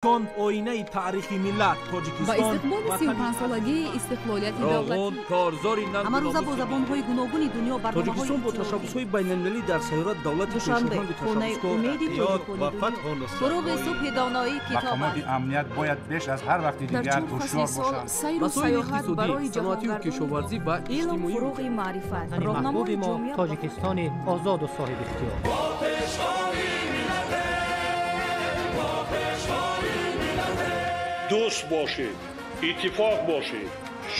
Оинаи таърихи миллат Тоҷикистон ба истиқболи 35-солагии истиқлолияти давлатӣ корзори ҳамарӯза бо забонҳои гуногуни дунё Тоҷикистон бо ташаббусҳои байналмилалӣ дар сайёра давлати Душанбе, хонаи умеди ва фатҳу нусрат. Фуруғи субҳи доноӣ китоб Мақомоти амният бояд беш аз ҳар вақти дар дигар чор фасли ҳушёр сол бошанд. сайру Масоили сайёҳат иқтисодӣ, барои саноатию ҷаҳонгардонии кишоварзӣ ва илм иҷтимоӣ фуруғи маърифат, Ватани роҳнамои маҳбуби мо ҷомеа Тоҷикистони озоду соҳибихтиёр. Дӯст бошед, иттифоқ бошед,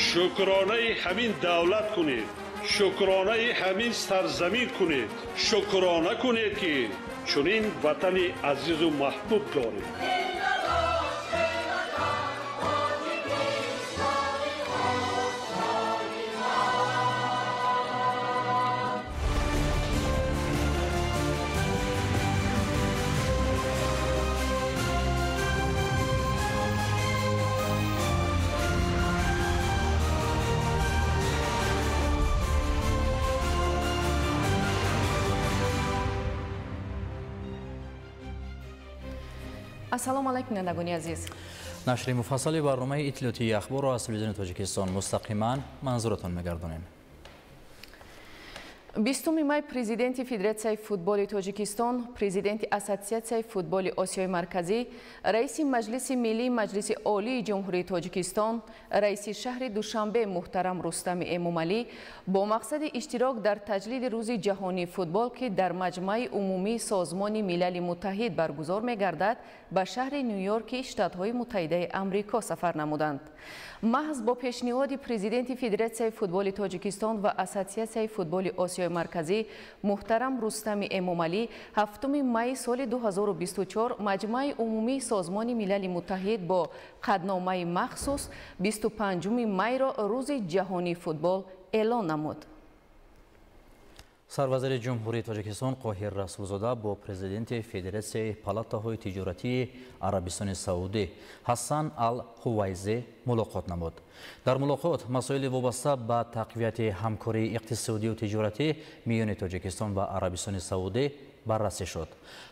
шукронаи ҳамин давлат кунед, шукронаи ҳамин сарзамин кунед, шукрона кунед, ки чунин ватани азизу маҳбуб доред. Ассалому алайкум, бинандагони азиз. Нашри муфассали барномаи иттилоотии ахборро аз телевизиони Тоҷикистон мустақиман манзуратон мегардонем. 20 май президенти Федератсияи футболи Тоҷикистон, президенти Ассотсиатсияи футболи Осиёи Марказӣ, раиси Маҷлиси Миллии Маҷлиси Олии Ҷумҳурии Тоҷикистон, раиси шаҳри Душанбе муҳтарам Рустами Эмомалӣ бо мақсади иштирок дар таҷлили Рӯзи ҷаҳонии футбол, ки дар Маҷмаи Умумии Созмони Милали Муттаҳид баргузор мегардад, ба шаҳри Ню-Йорки Штатҳои Муттаҳидаи Амрико сафар намуданд. Маҳз бо пешниҳоди президенти Федератсияи футболи Тоҷикистон ва Ассотсиатсияи футболи Осиёи Марказӣ муҳтарам Рустами Эмомалӣ 7 майи соли 2024 Маҷмаи Умумии Созмони Милали Муттаҳид бо қадномаи махсус 25 майро Рӯзи ҷаҳонии футбол эълон намуд. Сарвазири Ҷумҳурии Тоҷикистон Қоҳир Расулзода бо президенти Федератсияи палатаҳои тиҷоратии Арабистони Саудӣ Ҳасан ал-Ҳувайзе мулоқот намуд. Дар мулоқот масоили вобаста ба тақвияти ҳамкории иқтисодию тиҷоратӣ миёни Тоҷикистон ва Арабистони Саудӣ баррасӣ шуд.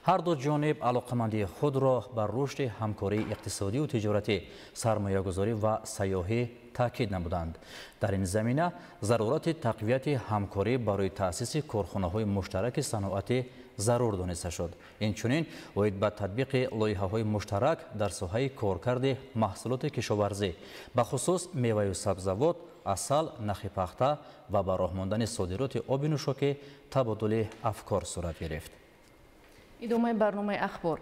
Ҳар ду ҷониб алоқамандии худро ба рушди ҳамкории иқтисодию тиҷоратӣ, сармоягузорӣ ва сайёҳӣ таъкид намуданд. Дар ин замина зарурати тақвияти ҳамкорӣ барои таъсиси корхонаҳои муштараки саноатӣ зарур дониста шуд. Инчунин оид ба татбиқи лоиҳаҳои муштарак дар соҳаи коркарди маҳсулоти кишоварзӣ, бахусус меваю сабзавот, асал, нахи пахта ва ба роҳ мондани содироти оби нӯшокӣ табодули афкор сурат гирифт. Идомаи барномаи ахбор.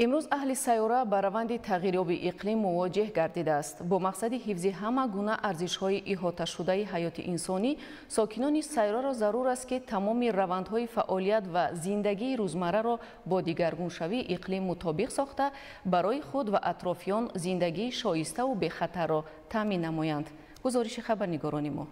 Имрӯз аҳли сайёра ба раванди тағйирёби иқлим мувоҷеҳ гардидааст. Бо мақсади ҳифзи ҳама гуна арзишҳои иҳоташудаи ҳаёти инсонӣ, сокинони сайёраро зарур аст, ки тамоми равандҳои фаъолият ва зиндагии рӯзмарраро бо дигаргуншавии иқлим мутобиқ сохта, барои худ ва атрофиён зиндагии шоиставу бехатарро таъмин намоянд. Гузориши хабарнигорони мо.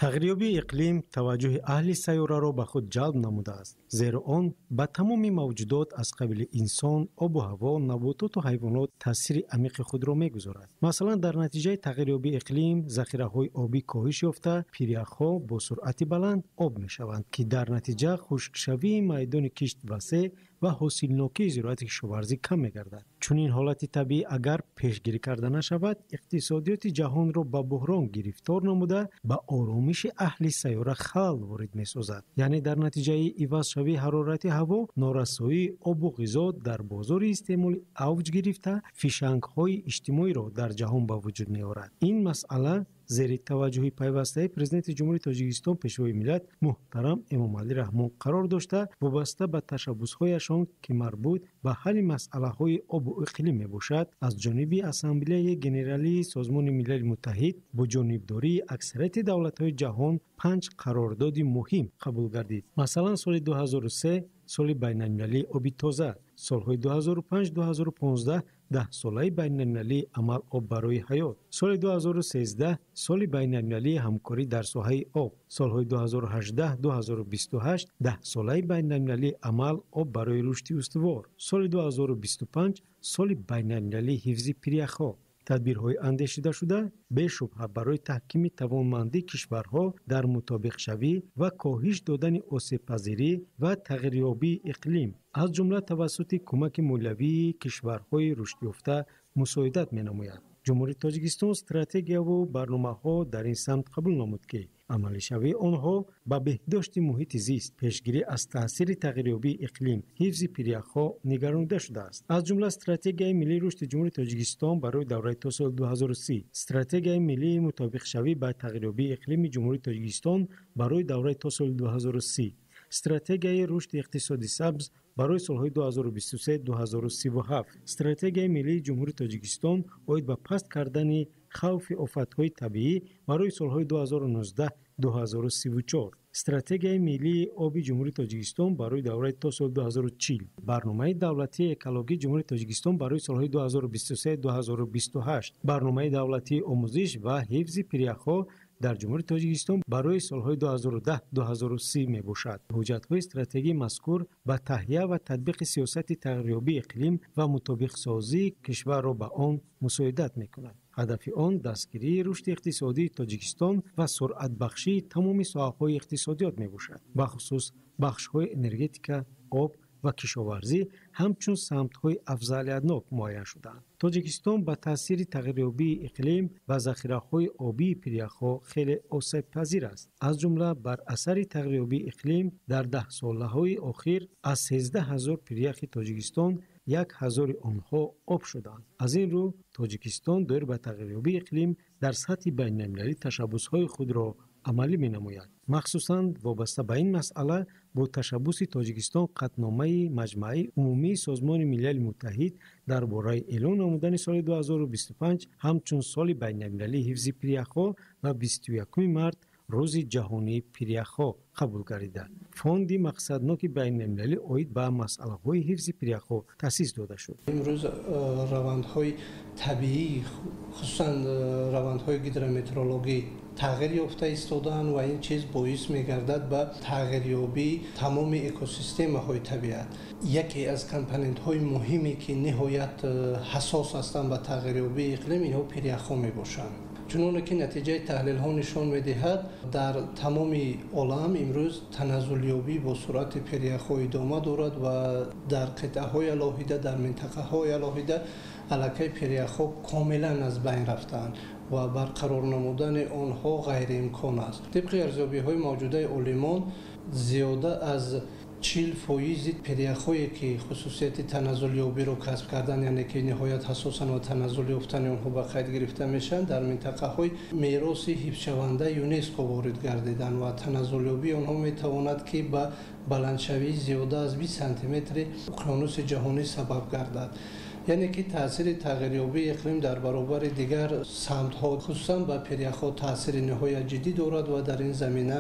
Тағйирёбии иқлим таваҷҷӯҳи аҳли сайёраро ба худ ҷалб намудааст, зеро он ба тамоми мавҷудот аз қабили инсон, обу ҳаво, набототу ҳайвонот таъсири амиқи худро мегузорад. Масалан, дар натиҷаи тағйирёбии иқлим захираҳои обӣ коҳиш ёфта, пиряхҳо бо суръати баланд об мешаванд, ки дар натиҷа хушкшавии майдони кишт васеъ ва ҳосилнокии зироати кишоварзӣ кам мегардад. Чунин ҳолати табиӣ агар пешгирӣ карда нашавад, иқтисодиёти ҷаҳонро ба буҳрон гирифтор намуда, ба оромиши аҳли сайёра халал ворид месозад. Яъне дар натиҷаи ивазшавии ҳарорати ҳаво норасоии обу ғизо дар бозори истеъмолӣ авҷ гирифта, фишангҳои иҷтимоиро дар ҷаҳон ба вуҷуд меорад. Ин масъала зери таваҷҷӯҳи пайвастаи президенти Ҷумҳурии Тоҷикистон, пешвои миллат муҳтарам Эмомалӣ Раҳмон қарор дошта, вобаста ба ташаббусҳояшон, ки марбут ба ҳалли масъалаҳои обу иқлим мебошад, аз ҷониби Ассамблеяи Генералии Созмони Милали Муттаҳид бо ҷонибдории аксарияти давлатҳои ҷаҳон 5 қарордоди муҳим қабул гардид. Масалан, соли 2003 соли байналмилалии оби тоза, солҳои 2005-2015 даҳсолаи байналмилалии амал об барои ҳаёт, соли 2013 соли байналмилалии ҳамкорӣ дар соҳаи об, солҳои 2018-2028 даҳсолаи байналмилалии амал об барои рушди устувор, соли 2025 соли байналмилалии ҳифзи пиряхҳо. Тадбирҳои андешидашуда бешубҳа барои таҳкими тавонмандии кишварҳо дар мутобиқшавӣ ва коҳиш додани осебпазирӣ ва тағйирёбии иқлим, аз ҷумла тавассути кӯмаки молиявии кишварҳои рушдёфта мусоидат менамояд. Ҷумҳурии Тоҷикистон стратегияву барномаҳо дар ин самт қабул намуд, ки амалишавии онҳо ба беҳдошти муҳити зист, пешгирӣ аз таъсири тағйирёбии иқлим, ҳифзи пиряхҳо нигаронида шудааст. Аз ҷумла стратегияи миллии рушди Ҷумҳурии Тоҷикистон барои давраи то соли 2030, стратегияи миллии мутобиқшавӣ ба тағйирёбии иқлими Ҷумҳурии Тоҷикистон барои давраи то соли 2030, стратегияи рушди иқтисоди сабз барои солҳои 2023-2037, стратегияи миллии Ҷумҳурии Тоҷикистон оид ба паст кардани хавфи офатҳои табиӣ барои солҳои 2019-2034, стратегияи миллии оби Ҷумҳурии Тоҷикистон барои давраи то соли 2040, барномаи давлатии экологии Ҷумҳурии Тоҷикистон барои солҳои 2023-2028, барномаи давлатии омӯзиш ва ҳифзи пиряхҳо дар Ҷумҳурии Тоҷикистон барои солҳои 2010-2030 мебошад. Ҳуҷҷатҳои стратегии мазкур ба таҳия ва татбиқи сиёсати тағйирёбии иқлим ва мутобиқсозии кишварро ба он мусоидат мекунад. Ҳадафи он дастгирии рушди иқтисодии Тоҷикистон ва суръатбахшии тамоми соҳаҳои иқтисодиёт мебошад, бахусус бахшҳои энергетика, об ва кишоварзӣ ҳамчун самтҳои афзалиятнок муайян шудаанд. Тоҷикистон ба таъсири тағйирёбии иқлим ва захираҳои обии пиряхҳо хеле осебпазир аст. Аз ҷумла бар асари тағйирёбии иқлим дар даҳсолаҳои охир аз 13 ҳазор пиряхи Тоҷикистон 1000 онҳо об шуданд. Аз ин рӯ Тоҷикистон доир ба тағйирёбии иқлим дар сатҳи байналмилалӣ ташаббусҳои худро амалӣ менамояд. Махсусан вобаста ба ин масъала бо ташаббуси Тоҷикистон қатъномаи Маҷмааи Умумии Созмони Милали Муттаҳид дар бораи эълон намудани соли 2025 ҳамчун соли байналмилалии ҳифзи пиряхҳо ва 21 март рӯзи ҷаҳонии пиряхҳо қабул гардида, фонди мақсадноки байналмилалӣ оид ба масъалаҳои ҳифзи пиряхҳо таъсис дода шуд. Имрӯз равандҳои табиӣ, хусусан равандҳои гидрометеорологӣ тағйир ёфта истодаанд ва ин чиз боис мегардад ба тағйирёбии тамоми экосистемаҳои табиат. Яке аз компонентҳои муҳиме, ки ниҳоят ҳассос ҳастанд ба тағйирёбии иқлим, инҳо пиряхҳо мебошанд. Чуноне ки натиҷаи таҳлилҳо нишон медиҳад, дар тамоми олам имрӯз таназзулёбӣ бо суръати пиряхҳо идома дорад ва дар қитъаҳои алоҳида, дар минтақаҳои алоҳида аллакай пиряхҳо комилан аз байн рафтаанд ва барқарор намудани онҳо ғайриимкон аст. Тибқи арзёбиҳои мавҷудаи олимон, зиёда аз 40% пиряхҳое, ки хусусияти таназзулёбиро касб кардан, яъне ки ниҳоят ҳассосан ва таназзул ёфтани онҳо ба қайд гирифта мешаванд, дар минтақаҳои мероси ҳифзшавандаи ЮНЕСКО ворид гардиданд ва таназзулёбии онҳо метавонад, ки ба баландшавии зиёда аз 20 сантиметри уқёнуси ҷаҳонӣ сабаб гардад. Яъне ки таъсири тағйирёбии иқлим дар баробари дигар самтҳо, хусусан ба пиряхҳо, таъсири ниҳоят ҷиддӣ дорад ва дар ин замина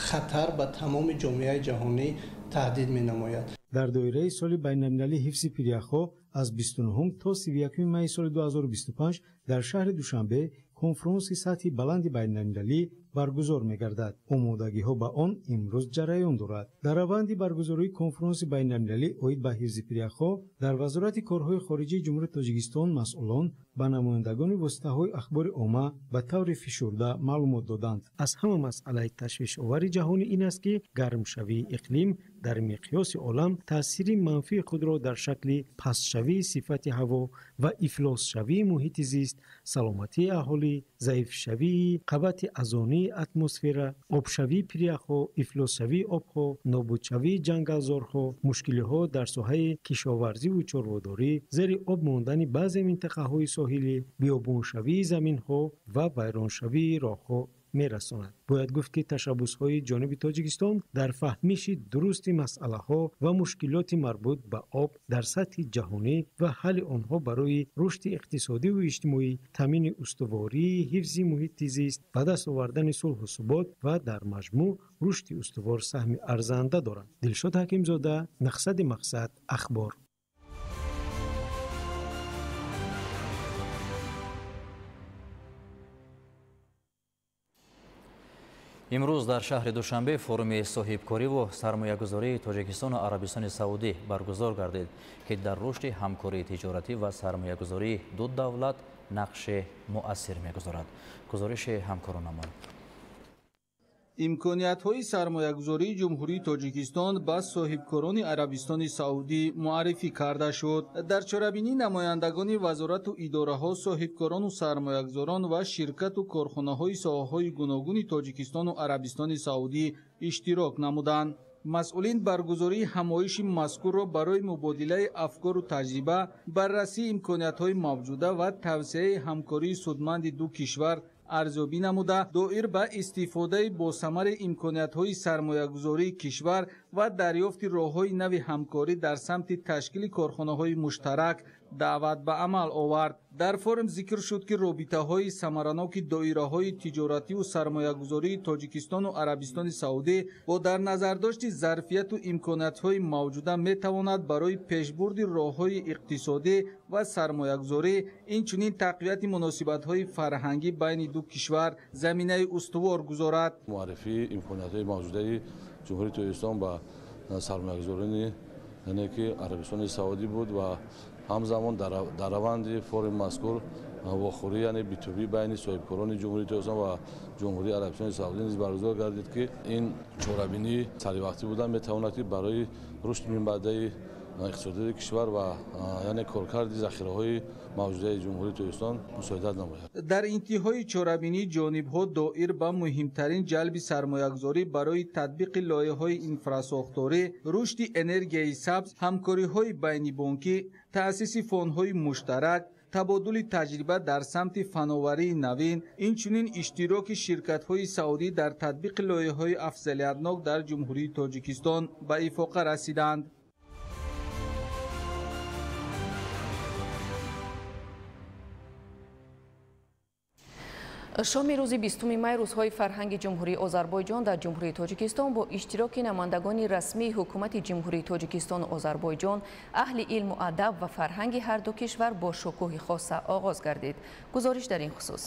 хатар ба тамоми ҷомеаи ҷаҳонӣ таҳдид менамояд. Дар доираи соли байналмилалии ҳифзи пиряхҳо аз 29 то 31 майи соли 2025 дар шаҳри Душанбе конфронси сатҳи баланди байналмилалӣ баргузор мегардад. Омодагиҳо ба он имрӯз ҷараён дорад. Дар раванди баргузории конфронси байналмилалӣ оид ба ҳифзи пиряхҳо дар Вазорати корҳои хориҷии Ҷумҳурии Тоҷикистон масъулон ба намояндагони воситаҳои ахбори омма ба таври фишурда маълумот доданд. Аз ҳама масъалаи ташвишовари ҷаҳонӣ ин аст, ки гармшавии иқлим дар миқёси олам таъсири манфии худро дар шакли пастшавии сифати ҳаво ва ифлосшавии муҳити зист, саломатии аҳолӣ, заифшавии қабати озонии атмосфера, обшавии пиряхҳо, ифлосшавии обҳо, нобудшавии ҷангалзорҳо, мушкилиҳо дар соҳаи кишоварзиву чорводорӣ, зери об мондани баъзе минтақаҳои соҳилӣ, биёбоншавии заминҳо ва вайроншавии роҳҳо мерасонад. Бояд гуфт, ки ташаббусҳои ҷониби Тоҷикистон дар фаҳмиши дурусти масъалаҳо ва мушкилоти марбут ба об дар сатҳи ҷаҳонӣ ва ҳалли онҳо барои рушди иқтисодиву иҷтимоӣ, таъмини устувории ҳифзи муҳити зист, ба даст овардани сулҳу субот ва дар маҷмӯъ рушди устувор саҳми арзанда доранд. Дилшод Ҳакимзода, Нақсади мақсад, Ахбор. Имрӯз дар шаҳри Душанбе форуми соҳибкориву сармоягузории Тоҷикистону Арабистони Саудӣ баргузор гардид, ки дар рушди ҳамкории тиҷоратӣ ва сармоягузории ду давлат нақши муассир мегузорад. Гузориши ҳамкоронамон. Имкониятҳои сармоягузории Ҷумҳурии Тоҷикистон ба соҳибкорони Арабистони Саудӣ муаррифӣ карда шуд. Дар чорабинӣ намояндагони вазорату идораҳо, соҳибкорону сармоягузорон ва ширкату корхонаҳои соҳаҳои гуногуни Тоҷикистону Арабистони Саудӣ иштирок намуданд. Масъулин баргузории ҳамоиши мазкурро барои мубодилаи афкору таҷриба, баррасии имкониятҳои мавҷуда ва тавсеаи ҳамкории судманди ду кишвар арзёбӣ намуда, доир ба истифодаи босамари имкониятҳои сармоягузории кишвар ва дарёфти роҳҳои нави ҳамкорӣ дар самти ташкили корхонаҳои муштарак даъват ба амал овард. Дар форум зикр шуд, ки робитаҳои самараноки доираҳои тиҷоративу сармоягузории Тоҷикистону Арабистони Саудӣ бо дар назардошти зарфияту имкониятҳои мавҷуда метавонад барои пешбурди роҳҳои иқтисодӣ ва сармоягузорӣ, инчунин тақвияти муносибатҳои фарҳангӣ байни ду кишвар заминаи устувор гузорад. Муаррифии имкониятҳои мавҷудаи Ҷумҳурии Тоҷикистон ба сармоягузорони яъне ки Арабистони Саудӣ буд ва ҳамзамон дар раванди форуми мазкур вохӯрӣ яъне B2B байни соҳибкорони Ҷумҳурии Тоҷикистон ва Ҷумҳурии Арабистони Саудӣ низ баргузор гардид, ки ин чорабинӣ саривақтӣ буда метавонад ки барои рушди минбаъдаи иқтисодиёти кишвар ва яъне коркарди захираҳои мавҷудаи Ҷумҳурии Тоҷикистон мусоидат намояд. Дар интиҳои чорабинӣ ҷонибҳо доир ба муҳимтарин ҷалби сармоягузорӣ барои татбиқи лоиҳаҳои инфрасохторӣ, рушди энергияи сабз, ҳамкориҳои байнибонкӣ, таъсиси фондҳои муштарак, табодули таҷриба дар самти фановарии навин, инчунин иштироки ширкатҳои саудӣ дар татбиқи лоиҳаҳои афзалиятнок дар Ҷумҳурии Тоҷикистон ба ифоқа расиданд. Шоми рӯзи 20 май рӯзҳои фарҳанги Ҷумҳурии Озарбойҷон дар Ҷумҳурии Тоҷикистон бо иштироки намояндагони расмии ҳукумати Ҷумҳурии Тоҷикистону Озарбойҷон, аҳли илму адаб ва фарҳанги ҳар ду кишвар бо шукӯҳи хоса оғоз гардид. Гузориш дар ин хусус.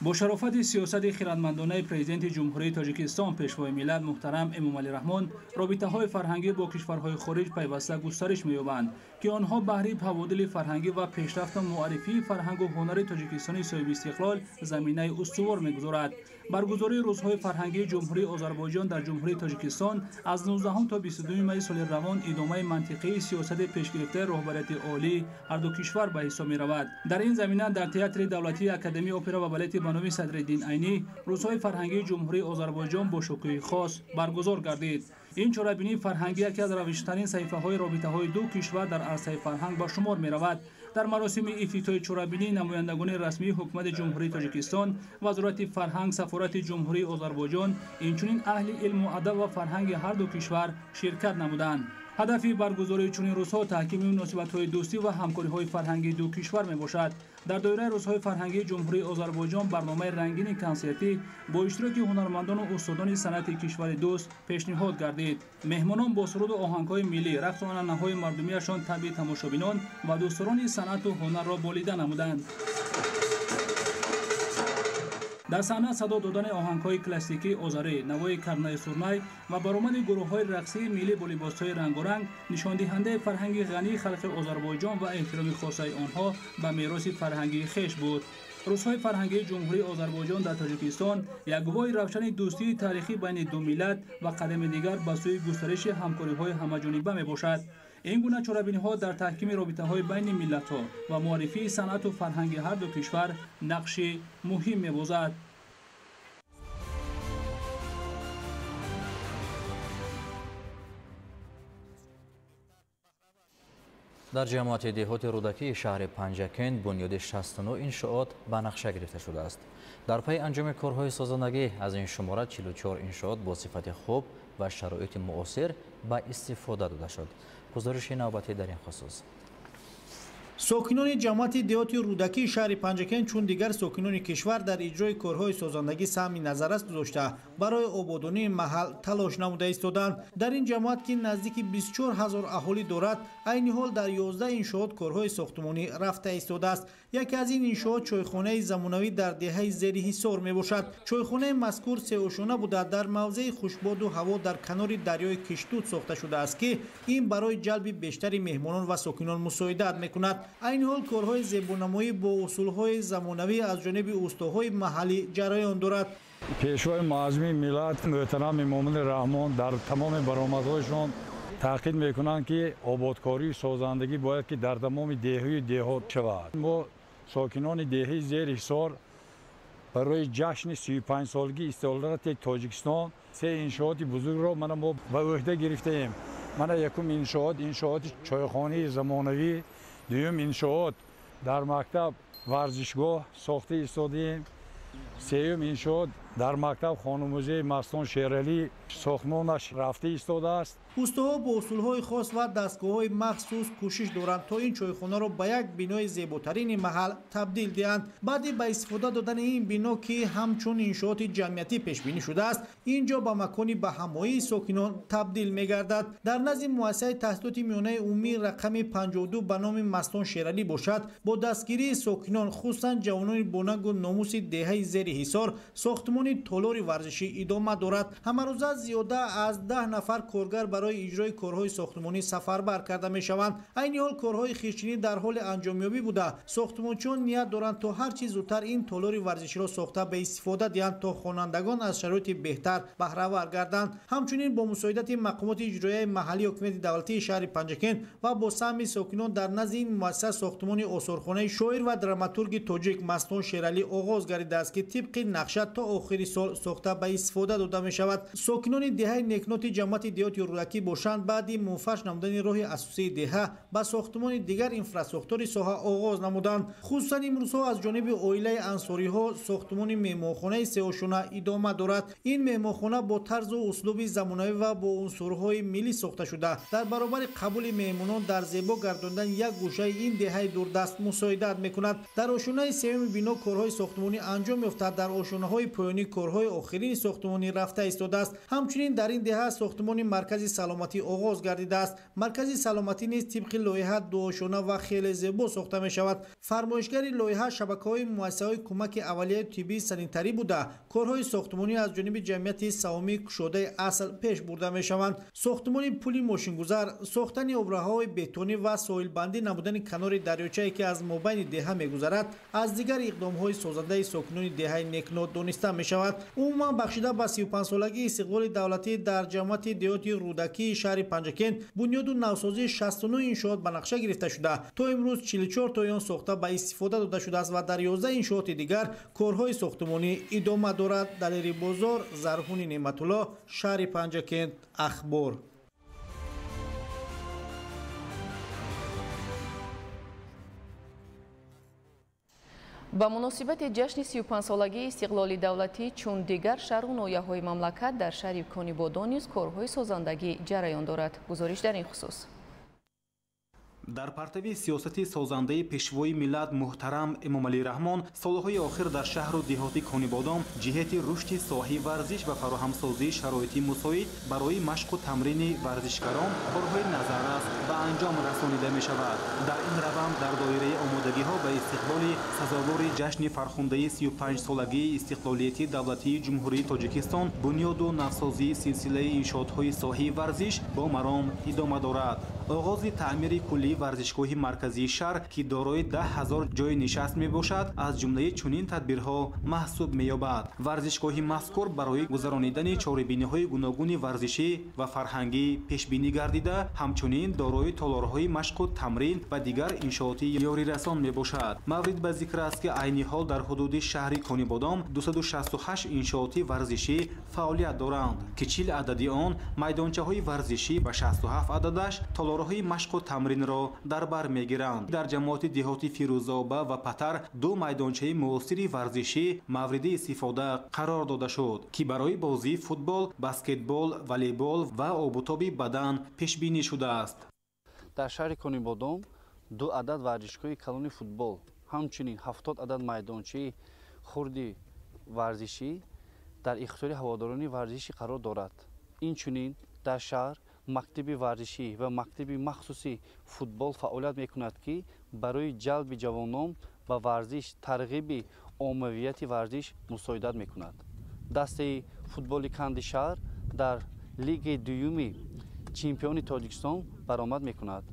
Бо шарофати сиёсати хирадмандонаи президенти Ҷумҳурии Тоҷикистон, пешвои миллат муҳтарам Эмомалӣ Раҳмон, робитаҳои фарҳангӣ бо кишварҳои хориҷ пайваста густариш меёбанд, ки онҳо баҳри паводили фарҳангӣ ва пешрафту муаррифии фарҳангу ҳунари Тоҷикистони соҳибистиқлол заминаи устувор мегузорад. Баргузории рӯзҳои фарҳангии Ҷумҳурии Озарбойҷон дар Ҷумҳурии Тоҷикистон аз 19 то 22 майи соли равон идомаи мантиқии сиёсати пешгирифтаи роҳбарияти олии ҳар ду кишвар ба ҳисоб меравад. Дар ин замина дар Театри давлатии Академияи опера ва балети ба номи Садриддин Айнӣ рӯзҳои фарҳангии Ҷумҳурии Озарбойҷон бо шукӯҳи хос баргузор гардид. Ин чорабинии фарҳангӣ яке аз равиштарин саҳифаҳои робитаҳои ду кишвар дар арсаи фарҳанг ба шумор меравад. Дар маросими ифтитоҳи чорабинӣ намояндагони расмии ҳукумати Ҷумҳурии Тоҷикистон, Вазорати фарҳанг, Сафорати Ҷумҳурии Озарбойҷон, инчунин аҳли илму адаб ва фарҳанги ҳар ду кишвар ширкат намуданд. Ҳадафи баргузории чунин рӯзҳо таҳкими муносибатҳои дӯстӣ ва ҳамкориҳои фарҳангии ду кишвар мебошад. Дар доираи рӯзҳои фарҳангии Ҷумҳурии Озарбойҷон барномаи рангини консертӣ бо иштироки ҳунармандону устодони санъати кишвари дӯст пешниҳод гардид. Меҳмонон бо суруду оҳангҳои миллӣ, рақсу анъанаҳои мардумиашон табъи тамошобинон ва дӯстдорони санъату ҳунарро болида намуданд. Дар саҳна садо додани оҳангҳои классикии озарӣ, навои карнаи сурнай ва баромади гурӯҳҳои рақсии миллӣ бо либосҳои рангоранг нишондиҳандаи фарҳанги ғании халқи Озарбойҷон ва эҳтироми хосаи онҳо ба мероси фарҳангии хеш буд. Рӯзҳои фарҳангии Ҷумҳурии Озарбойҷон дар Тоҷикистон як гувоҳи равшани дӯстии таърихӣ байни ду миллат ва қадами дигар ба сӯи густариши ҳамкориҳои ҳамаҷониба мебошад. Ин гуна чорабиниҳо дар таҳкими робитаҳои байни миллатҳо ва муаррифии санъату фарҳанги ҳар ду кишвар нақши муҳим мебозад. Дар ҷамоати деҳоти Рӯдакии шаҳри Панҷакент бунёди 69 иншоот ба нақша гирифта шудааст. Дар пайи анҷоми корҳои созандагӣ аз ин шумора 44 иншоот бо сифати хуб ва шароити муосир ба истифода дода шуд. Гузориши навбатӣ дар ин хусус. Сокинони ҷамоати деҳоти Рӯдакии шаҳри Панҷакент чун дигар сокинони кишвар дар иҷрои корҳои созандагӣ саҳми назаррас гузошта, барои ободонии маҳал талош намуда истоданд. Дар ин ҷамоат, ки наздики 24 ҳазор аҳолӣ дорад, айни ҳол дар 11 иншоот корҳои сохтмонӣ рафта истодааст. Яке аз ин иншоот чойхонаи замонавӣ дар деҳаи Зери Ҳисор мебошад. Чойхонаи мазкур сеошона буда, дар мавзеи хушбоду ҳаво дар канори дарёи Киштуд сохта шудааст, ки ин барои ҷалби бештари меҳмонон ва сокинон мусоидат мекунад. Айни ҳол корҳои зебонамоӣ бо усулҳои замонавӣ аз ҷониби устоҳои маҳаллӣ ҷараён дорад. Пешвои муаззами миллат муҳтарам Эмомалӣ Раҳмон дар тамоми баромадҳояшон таъқид мекунанд, ки ободкорию созандагӣ бояд ки дар тамоми деҳаю деҳот шавад. Мо сокинони деҳаи Зери Ҳисор барои ҷашни 35-солагии истиқлолияти Тоҷикистон се иншооти бузургро мана мо ба ӯҳда гирифтаем. Мана якум иншоот иншооти чойхонаи замонавӣ, дуюм иншоот дар мактаб варзишгоҳ сохта истодаем, сеюм иншоот дар мактаб хонумузеи Мастон Шералӣ сохтмонаш рафта истодааст. Устоҳо бо усулҳои хос ва дастгоҳҳои махсус кӯшиш доранд, то ин чойхонаро ба як бинои зеботарини маҳал табдил диҳанд. Баъди ба истифода додани ин бино, ки ҳамчун иншооти ҷамъиятӣ пешбинӣ шудааст, ин ҷо ба макони ба ҳамоии сокинон табдил мегардад. Дар назди муассисаи таҳсилоти миёнаи умумӣ рақами 52 ба номи Мастон Шералӣ бошад, бо дастгирии сокинон, хусусан ҷавонони бонангу номуси деҳаи Зери Ҳисор, сохтмони толори варзишӣ идома дорад. Ҳамарӯза зиёда аз 10 нафар коргар барои иҷрои корҳои сохтмонӣ сафарбар карда мешаванд. Айни ҳол корҳои хишчинӣ дар ҳоли анҷомёбӣ буда, сохтмончиён ният доранд, то ҳар чӣ зудтар ин толори варзиширо сохта ба истифода диҳанд, то хонандагон аз шароити беҳтар баҳравар гарданд. Ҳамчунин бо мусоидати мақомоти иҷроияи маҳаллии ҳокимияти давлатии шаҳри Панҷакент ва бо саҳми сокинон дар назди ин муассиса сохтмони осорхонаи шоир ва драматурги тоҷик Мастон Шералӣ оғоз гардидааст, ки тибқи нақша то охири сол сохта ба истифода дода мешавад. Сокинони деҳаи Некноти ҷамоати деҳоти Рӯдакӣ бошанд, баъди мунфаш намудани роҳи асосии деҳа ба сохтмони дигар инфрасохтори соҳа оғоз намуданд. Хусусан имрӯзҳо аз ҷониби оилаи ансориҳо сохтмони меҳмонхонаи сеошона идома дорад. Ин меҳмонхона бо тарзу услуби замонавӣ ва бо унсурҳои миллӣ сохта шуда, дар баробари қабули меҳмонон дар зебо гардондани як гӯшаи ин деҳаи дурдаст мусоидат мекунад. Дар ошонаи сеюми бино корҳои сохтмонӣ анҷом ёфта, дар ошонаҳои поёнӣ корҳои охирини сохтмонӣ рафта истодааст. Ҳамчунин дар ин деҳа сохтмони маркази саломатӣ оғоз гардидааст. Маркази саломатӣ низ тибқи лоиҳа дуошона ва хеле зебо сохта мешавад. Фармоишгари лоиҳа шабакаҳои муассисаҳои кӯмаки аввалияи тиббии санитарӣ буда, корҳои сохтмонӣ аз ҷониби ҷамъияти савомии кушодаи асл пеш бурда мешаванд. Сохтмони пули мошингузар, сохтани обраҳаҳои бетонӣ ва соҳилбандӣ намудани канори дарёчае, ки аз мобайни деҳа мегузарад, аз дигар иқдомҳои созандаи сокинони деҳаи Некнот дониста мешавад. Умуман бахшида ба 35-солагии истиқлоли давлатӣ дар ҷамоати деҳоти Рӯдакии шаҳри Панҷакент бунёду навсозии 69 иншоот ба нақша гирифта шуда, то имрӯз 44 тои он сохта ба истифода дода шудааст ва дар 11 иншооти дигар корҳои сохтмонӣ идома дорад. Далери Бозор, Зарҳуни Неъматулло, шаҳри Панҷакент, Ахбор. Ба муносибати ҷашни 35-солагии истиқлоли давлатӣ чун дигар шаҳру ноҳияҳои мамлакат дар шаҳри Конибодон низ корҳои созандагӣ ҷараён дорад. Гузориш дар ин хусус. Дар партави сиёсати созандаи пешвои миллат муҳтарам Эмомалӣ Раҳмон солҳои охир дар шаҳру деҳоти Конибодом ҷиҳати рушди соҳаи варзиш ва фароҳамсозии шароити мусоид барои машқу тамрини варзишгарон корҳои назаррас ба анҷом расонида мешавад. Дар ин раванд дар доираи омодагиҳо ба истиқболи сазовори ҷашни фархундаи 35-солагии истиқлолияти давлатии Ҷумҳурии Тоҷикистон бунёду навсозии силсилаи иншоотҳои соҳаи варзиш бо маром идома дорад. Оғози таъмири куллии варзишгоҳи марказии шаҳр, ки дорои 10 ҳазор ҷойи нишаст мебошад, аз ҷумлаи чунин тадбирҳо маҳсуб меёбад. Варзишгоҳи мазкур барои гузаронидани чорабиниҳои гуногуни варзишӣ ва фарҳангӣ пешбинӣ гардида, ҳамчунин дорои толорҳои машқу тамрин ва дигар иншооти ёрирасон мебошад. Маврид ба зикр аст, ки айни ҳол дар ҳудуди шаҳри Конибодом 268 иншооти варзишӣ фаъолият доранд, ки 40 адади он майдончаҳои варзишӣ ва 67 ададаш толорҳои машқу тамринро дар бар мегиранд. Дар ҷамоати деҳоти Фирӯзоба ва Патар ду майдончаи муосири варзишӣ мавриди истифода қарор дода шуд, ки барои бозии футбол, баскетбол, волейбол ва обутоби бадан пешбинӣ шудааст. Дар шаҳри Конибодом 2 адад варзишгоҳи калони футбол, ҳамчунин 70 адад майдончаи хурди варзишӣ дар ихтиёри ҳаводорони варзишӣ қарор дорад. Инчунин дар шаҳр мактаби варзишӣ ва мактаби махсуси футбол фаъолият мекунад, ки барои ҷалби ҷавонон ба варзиш, тарғиби оммавияти варзиш мусоидат мекунад. Дастаи футболи канди шаҳр дар лигаи дуюми чемпиони Тоҷикистон баромад мекунад.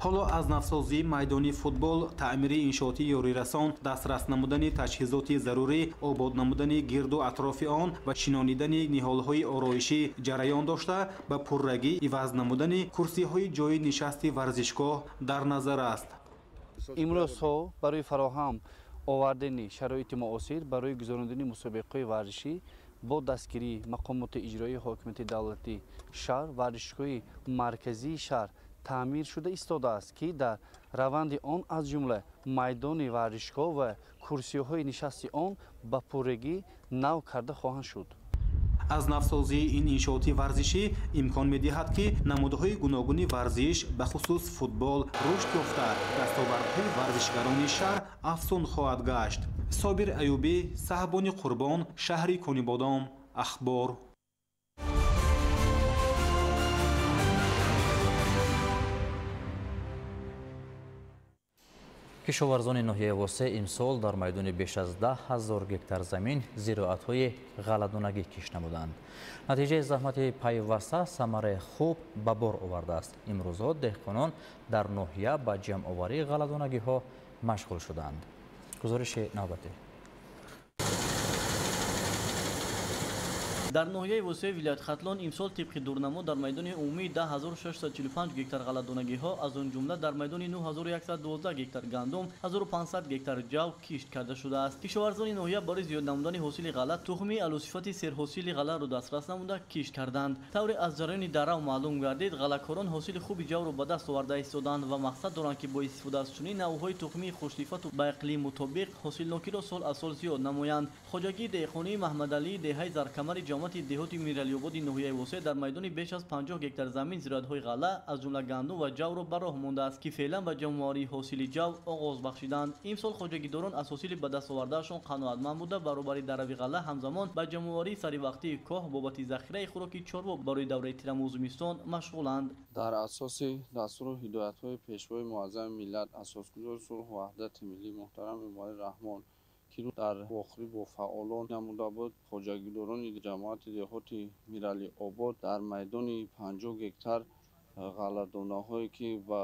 Ҳоло аз навсозии майдони футбол, таъмири иншооти ёрирасон, дастрас намудани таҷҳизоти зарурӣ, обод намудани гирду атрофи он ва шинонидани ниҳолҳои ороишӣ ҷараён дошта, ба пуррагӣ иваз намудани курсиҳои ҷойи нишасти варзишгоҳ дар назар аст. Имрӯзҳо барои фароҳам овардани шароити муосир барои гузарондани мусобиқаҳои варзишӣ бо дастгирии мақомоти иҷроии ҳокимияти давлатӣ шаҳр, варзишгоҳи марказии шаҳр таъмир шуда истодааст, ки дар раванди он аз ҷумла майдони варзишгоҳ ва курсиҳои нишасти он ба пуррагӣ нав карда хоҳанд шуд. Аз навсозии ин иншооти варзишӣ имкон медиҳад, ки намудҳои гуногуни варзиш, бахусус футбол, рушд ёфта, дастовардҳои варзишгарони шаҳр афзун хоҳад гашт. Собир Аюбӣ, Саҳбони Қурбон, шаҳри Конибодом, Ахбор. Кишоварзони ноҳияи Восеъ имсол дар майдони беш аз 10 000 гектар замин зироатҳои ғалладонагӣ кишт намуданд. Натиҷаи заҳмати пайваста самараи хуб ба бор овардааст. Имрӯзҳо деҳқонон дар ноҳия ба ҷамъоварии ғалладонагиҳо машғул шуданд. Гузориши навбатӣ. Дар ноҳияи Восеъи вилояти Хатлон имсол тибқи дурнамо дар майдони умумии 10645 гектар ғалладонагиҳо, аз он ҷумла дар майдони 9112 гектар гандум, 1500 гектар ҷав кишт карда шудааст. Кишоварзони ноҳия барои зиёд намудани ҳосили ғалла тухми алусифати серҳосили ғалларо дастрас намуда кишт карданд. Тавре аз ҷараёни дарав маълум гардид, ғаллакорон ҳосили хуби ҷавро ба даст оварда истоданд ва мақсад доранд, ки бо истифода аз чунин навъҳои тухмии хушсифату ба иқлим мутобиқ ҳосилнокиро сол аз сол зиёд намоянд. Хоҷагии деҳқонии Маҳмадалии деҳаи Заркамари ҷамоати деҳоти Миралиободи ноҳияи Восеъ дар майдони беш аз 50 гектар замин зироатҳои ғалла, аз ҷумла гандум ва ҷавро ба роҳ мондааст, ки феълан ба ҷамъоварии ҳосили ҷав оғоз бахшиданд. Имсол хоҷагидорон аз ҳосили ба даст овардаашон қаноатманд буда, баробари дарави ғалла ҳамзамон ба ҷамъоварии саривақтии коҳ бобати захираи хӯроки чорво барои давраи тирамӯзу зимистон машғуланд. Дар асоси дастуру ҳидоятҳои Пешвои муаззами миллат, асосгузори сулҳу ваҳдати миллӣ муҳтарам Эмомалӣ Раҳмон, ки дар вохӯрӣ бо фаъолон намуда буд, хоҷагидорони ҷамоати деҳоти Миралиобод дар майдони 50 гектар ғалладонаҳое, ки ба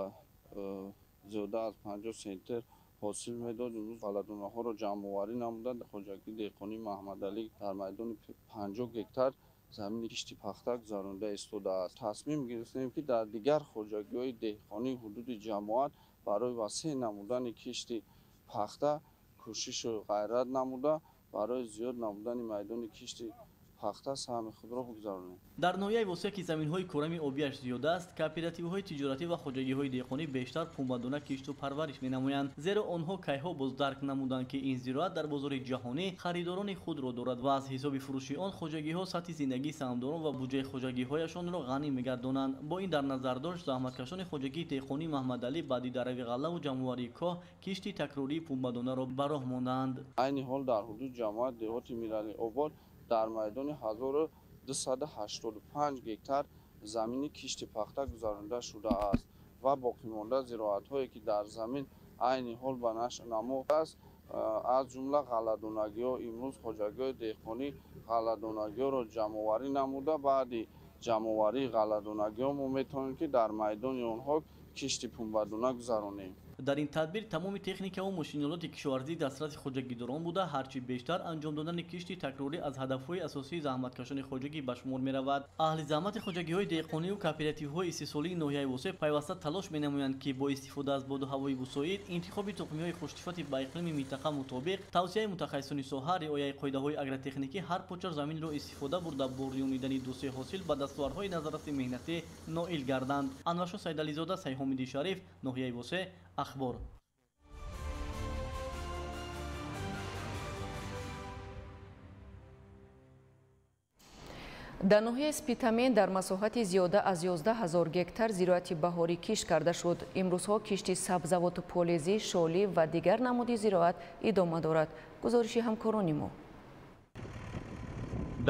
зиёда аз 50 центнер ҳосил медод, имрӯз ғалладонаҳоро ҷамъоварӣ намуда. Хоҷагии деҳқонии Маҳмадалӣ дар майдони 50 гектар замини кишти пахта гузаронда истодааст. Тасмим гирифтем, ки дар дигар хоҷагиҳои деҳқонии ҳудуди ҷамоат барои васеъ намудани кишти пахта кӯшишу ғайрат намуда, барои зиёд намудани майдони кишти пахта саҳми худро бигузаронем. Дар ноҳияи Восеъ, ки заминҳои корами обияш зиёд аст, кооперативҳои тиҷоратӣ ва хоҷагиҳои деҳқонӣ бештар пунбадона кишту парвариш менамоянд, зеро онҳо кайҳо боз дарк намуданд, ки ин зироат дар бозори ҷаҳонӣ харидорони худро дорад ва аз ҳисоби фурӯши он хоҷагиҳо сатҳи зиндагии саҳмдорон ва буҷаи хоҷагиҳояшонро ғанӣ мегардонанд. Бо ин дар назардошт заҳматкашони хоҷагии деҳқонии Маҳмадалӣ баъди дарави ғаллаву ҷамъоварии коҳ кишти такрории пунбадонаро ба роҳ мондаанд. Айни ҳол дар ҳудуди ҷамоат деҳоти Миралиобод дар майдони 1285 гектар замини кишти пахта гузаронида шудааст ва боқимонда зироатҳое, ки дар замин айни ҳол ба нашъунамо аст, аз ҷумла ғалладонагиҳо. Имрӯз хоҷагиҳои деҳқонӣ ғалладонагиҳоро ҷамъоварӣ намуда, баъди ҷамъоварии ғалладонагиҳо мо метавонем, ки дар майдони онҳо кишти пунбадона гузаронем. Дар ин тадбир тамоми техникаву мошинолоти кишоварзӣ дастраси хоҷагидорон буда, ҳарчи бештар анҷом додани кишти такрорӣ аз ҳадафҳои асосии заҳматкашони хоҷагӣ ба шумор меравад. Аҳли заҳмати хоҷагиҳои деҳқониву кооперативҳои истеҳсолии ноҳияи Восеъ пайваста талош менамоянд, ки бо истифода аз боду ҳавои мусоид, интихоби тухмиҳои хушсифати ба иқлими минтақа мутобиқ, тавсияи мутахассисони соҳа, риояи қоидаҳои агротехникӣ ҳар почар заминро истифода бурда бо рӯёнидани дусе ҳосил ба дастовардҳои назарраси меҳнатӣ ноил гарданд. Анваршо Сайдализода, Сайҳомиди Шариф, ноҳияи Восеъ, Ахбор. Дар ноҳияи Спитамен дар масоҳати зиёда аз 11 000 гектар зироати баҳорӣ кишт карда шуд. Имрӯзҳо кишти сабзавоту полезӣ, шолӣ ва дигар намуди зироат идома дорад. Гузориши ҳамкорони мо.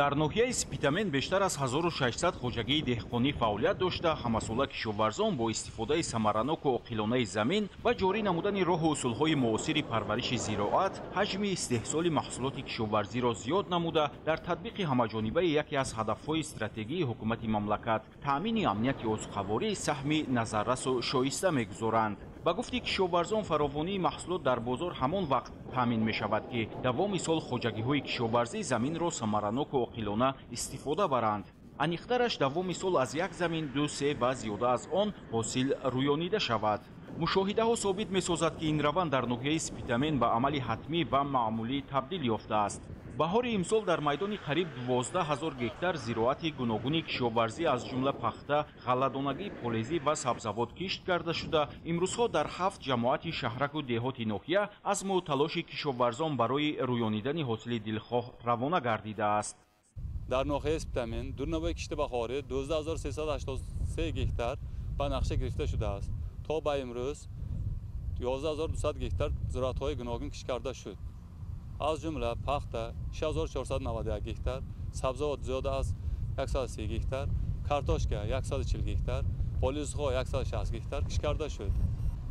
Дар ноҳияи Спитамен бештар аз 1600 хоҷагии деҳқонӣ фаъолият дошта, ҳамасола кишоварзон бо истифодаи самараноку оқилонаи замин ва ҷорӣ намудани роҳу усулҳои муосири парвариши зироат ҳаҷми истеҳсоли маҳсулоти кишоварзиро зиёд намуда, дар татбиқи ҳамаҷонибаи яке аз ҳадафҳои стратегии ҳукумати мамлакат таъмини амнияти озуқаворӣ саҳми назаррасу шоиста мегузоранд. Ба гуфти кишоварзон, фаровонии маҳсулот дар бозор ҳамон вақт таъмин мешавад, ки давоми сол хоҷагиҳои кишоварзӣ заминро самараноку оқилона истифода баранд. Аниқтараш, давоми сол аз як замин 2, 3 ва зиёда аз он ҳосил рӯёнида шавад. Мушоҳидаҳо собит месозад, ки ин раванд дар ноҳияи Спитамен ба амали ҳатмӣ ва маъмулӣ табдил ёфтааст. Баҳори имсол дар майдони қариб 12 000 гектар зироати гуногуни кишоварзӣ аз ҷумла пахта, ғалладонагӣ, полезӣ ва сабзавот кишт карда шуда, имрӯзҳо дар 7 ҷамоати шаҳраку деҳоти ноҳия азму талоши кишоварзон барои рӯёнидани ҳосили дилхоҳ равона гардидааст. Дар ноҳияи Спитамен дурнавои кишти баҳорӣ 12383 гектар ба нақша гирифта шудааст. То ба имрӯз 11200 гектар зироатҳои гуногун кишт карда шуд. Аз ҷумла пахта 6491 гектар, сабзавот зиёда аз 130 гектар, картошка 140 гектар, полизҳо 160 гектар кишт карда шуд.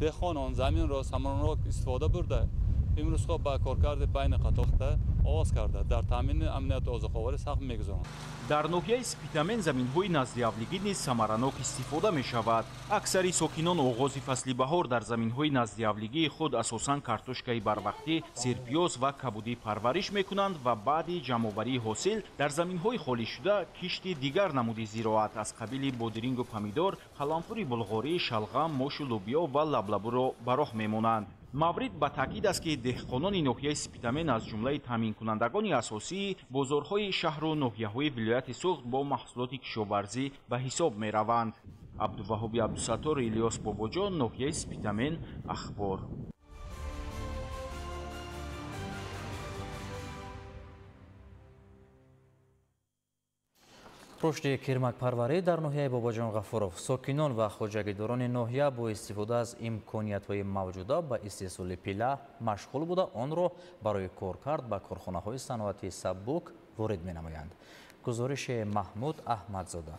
Деҳқонон заминро самаранок истифода бурда, имрӯзҳо ба коркарди байни қаторта оғоз карда, дар таъмини амнияти озуқаворӣ саҳм мегузоранд. Дар ноҳияи Спитамен заминҳои наздиавлигӣ низ самаранок истифода мешавад. Аксари сокинон оғози фасли баҳор дар заминҳои наздиавлигии худ асосан картошкаи барвақтӣ, сирпиёз ва кабудӣ парвариш мекунанд ва баъди ҷамъоварии ҳосил дар заминҳои холишуда кишти дигар намуди зироат аз қабили бодирингу помидор, қаламфури булғорӣ, шалғам, мошу лӯбиё ва лаблабуро ба роҳ мемонанд. Маврид ба таъкид аст, ки деҳқонони ноҳияи Спитамен аз ҷумлаи таъминкунандагони асосии бозорҳои шаҳру ноҳияҳои вилояти Суғд бо маҳсулоти кишоварзӣ ба ҳисоб мераванд. Абдуваҳоби Абдусаттор, Илёс Бобоҷон, ноҳияи Спитамен, Ахбор. Рушди кирмакпарварӣ дар ноҳияи Бобоҷон Ғафуров. Сокинон ва хоҷагидорони ноҳия бо истифода аз имкониятҳои мавҷуда ба истеҳсоли пила машғул буда, онро барои коркард ба корхонаҳои саноати сабук ворид менамоянд. Гузориши Маҳмуд Аҳмадзода.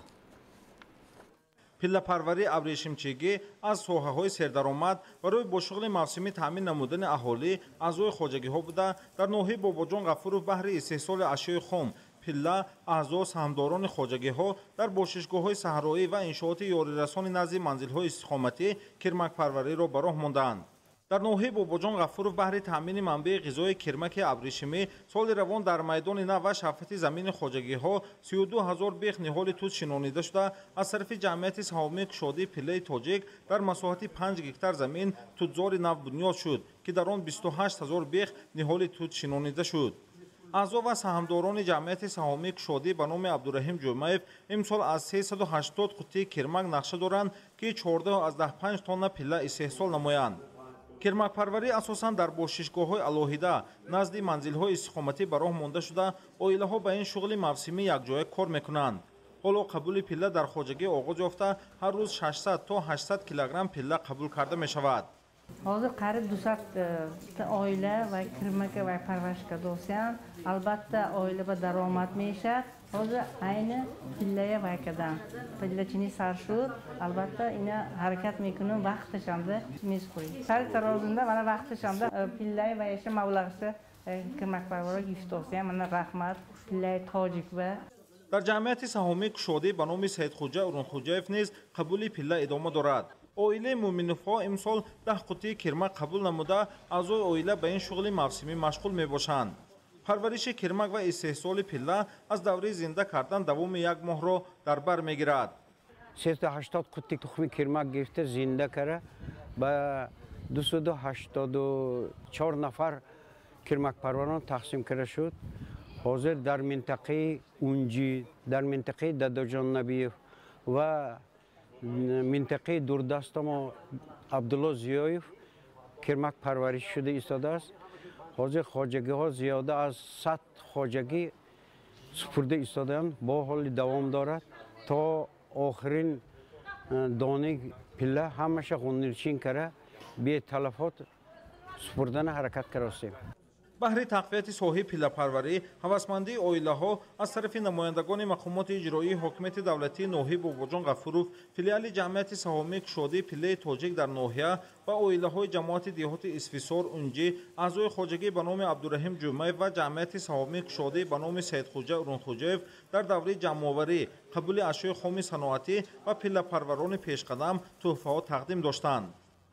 Пиллапарварии абрешимчигӣ аз соҳаҳои сердаромад барои бо шуғли мавсимӣ таъмин намудани аҳолӣ аъзои хоҷагиҳо буда, дар ноҳияи Бобоҷон Ғафуров баҳри истеҳсоли ашёи хом пилла аъзо саҳмдорони хоҷагиҳо дар бошишгоҳҳои саҳроӣ ва иншооти ёрирасони назди манзилҳои истиқоматӣ кирмакпарвариро ба роҳ мондаанд. Дар ноҳияи Бобоҷон Ғафуров баҳри таъмини манбаи ғизои кирмаки абрешимӣ соли равон дар майдони нав ва шафати замини хоҷагиҳо 32 000 бех ниҳоли тут шинонида шуда, аз тарафи ҷамъияти саҳомии кушодии пиллаи тоҷик дар масоҳати 5 гектар замин тутзори нав бунёд шуд, ки дар он 28 000 бех ниҳоли тут шинонида шуд. Аъзо ва саҳмдорони ҷамъияти саҳомии кушодӣ ба номи Абдураҳим Ҷумаев имсол аз 380 қуттии кирмак нақша доранд, ки 14,5 тонна пилла истеҳсол намоянд. Кирмакпарварӣ асосан дар бошишгоҳҳои алоҳида назди манзилҳои истиқоматӣ ба роҳ монда шуда, оилаҳо ба ин шуғли мавсимӣ якҷоя кор мекунанд. Ҳоло қабули пилла дар хоҷагӣ оғоз ёфта, ҳар рӯз 600 то 800 килограмм пилла қабул карда мешавад. Ҳозир қариб 200 оила ва кирмака ва парвариш кардосиянд. Албатта, оила ба даромад мешавад. Ҳозир айни пиллая вай кардам. Пиллачини сар шуд. Албатта, ина ҳаракат мекунам, вақташамда мезхӯрем. Сари тарозунда мана вақташамда пиллая ва яша маблағша кирмакпарварро гирифтосиям. Мана раҳмат пиллаи тоҷик ва дар ҷамъияти саҳомии кушодӣ ба номи Саидхуҷа Урунхуҷаев низ қабули пилла идома дорад. Оилаи Муъминовҳо имсол 10 қуттии кирмак қабул намуда, аъзои оила ба ин шуғли мавсимӣ машғул мебошанд. Парвариши кирмак ва истеҳсоли пилла аз давраи зинда кардан давоми як моҳро дар бар мегирад. 380 қутти тухми кирмак гирифта зинда кара ба 284 нафар кирмакпарварон тақсим карда шуд. Ҳозир дар минтақаи Унҷӣ, дар минтақаи Дадоҷон Набиев ва минтақаи дурдастомо Абдулло Зиёев кирмак парвариш шуда истодааст. Ҳозир хоҷагиҳо зиёда аз 100 хоҷагӣ супурда истодаанд, бо ҳоли давом дорад то охирин дони пилла ҳамаша ғунирчин кара беталафот супурдана ҳаракат каростем. Баҳри тақвияти соҳаи пиллапарварӣ ҳавасмандии оилаҳо аз тарафи намояндагони мақомоти иҷроии ҳокимияти давлатии ноҳияи Бобоҷон Ғафуров, филиали ҷамъияти саҳомии кушодаи пиллаи тоҷик дар ноҳия ва оилаҳои ҷамоати деҳоти Исфисор, Унҷӣ, аъзои хоҷагӣ ба номи Абдураҳим Ҷумаев ва ҷамъияти саҳомии кушодаи ба номи Саидхуҷа Урунхуҷаев дар давраи ҷамъоварӣ, қабули ашёи хоми саноатӣ ва пиллапарварони пешқадам тӯҳфаҳо тақдим доштанд.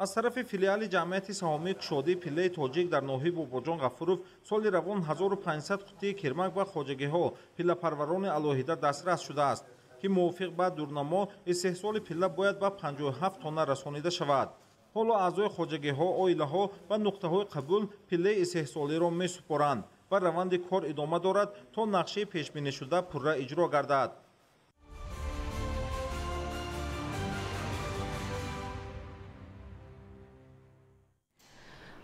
Аз тарафи филиали ҷамъияти саҳомии кушодаи пиллаи тоҷик дар ноҳияи Бобоҷон Ғафуров соли равон 1500 қуттии кирмак ва хоҷагиҳо пиллапарварони алоҳида дастрас шудааст, ки мувофиқ ба дурнамо истеҳсоли пилла бояд ба 57 тонна расонида шавад. Ҳоло аъзои хоҷагиҳо, оилаҳо ва нуқтаҳои қабул пиллаи истеҳсолиро месупоранд ва раванди кор идома дорад то нақшаи пешбинишуда пурра иҷро гардад.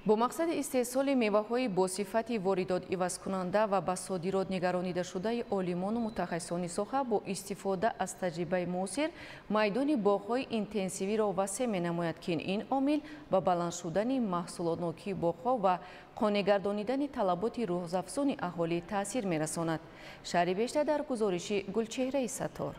Бо мақсади истеҳсоли меваҳои бо сифати воридот ивазкунанда ва ба содирот нигаронидашудаи олимону мутахассисони соҳа бо истифода аз таҷрибаи муосир майдони боғҳои интенсивиро васеъ менамояд, ки ин омил ба баланд шудани маҳсулотнокии боғҳо ва қонеъгардонидани талаботи рӯзафзуни аҳолӣ таъсир мерасонад. Шарҳи бештар дар гузориши Гулчеҳраи Саттор.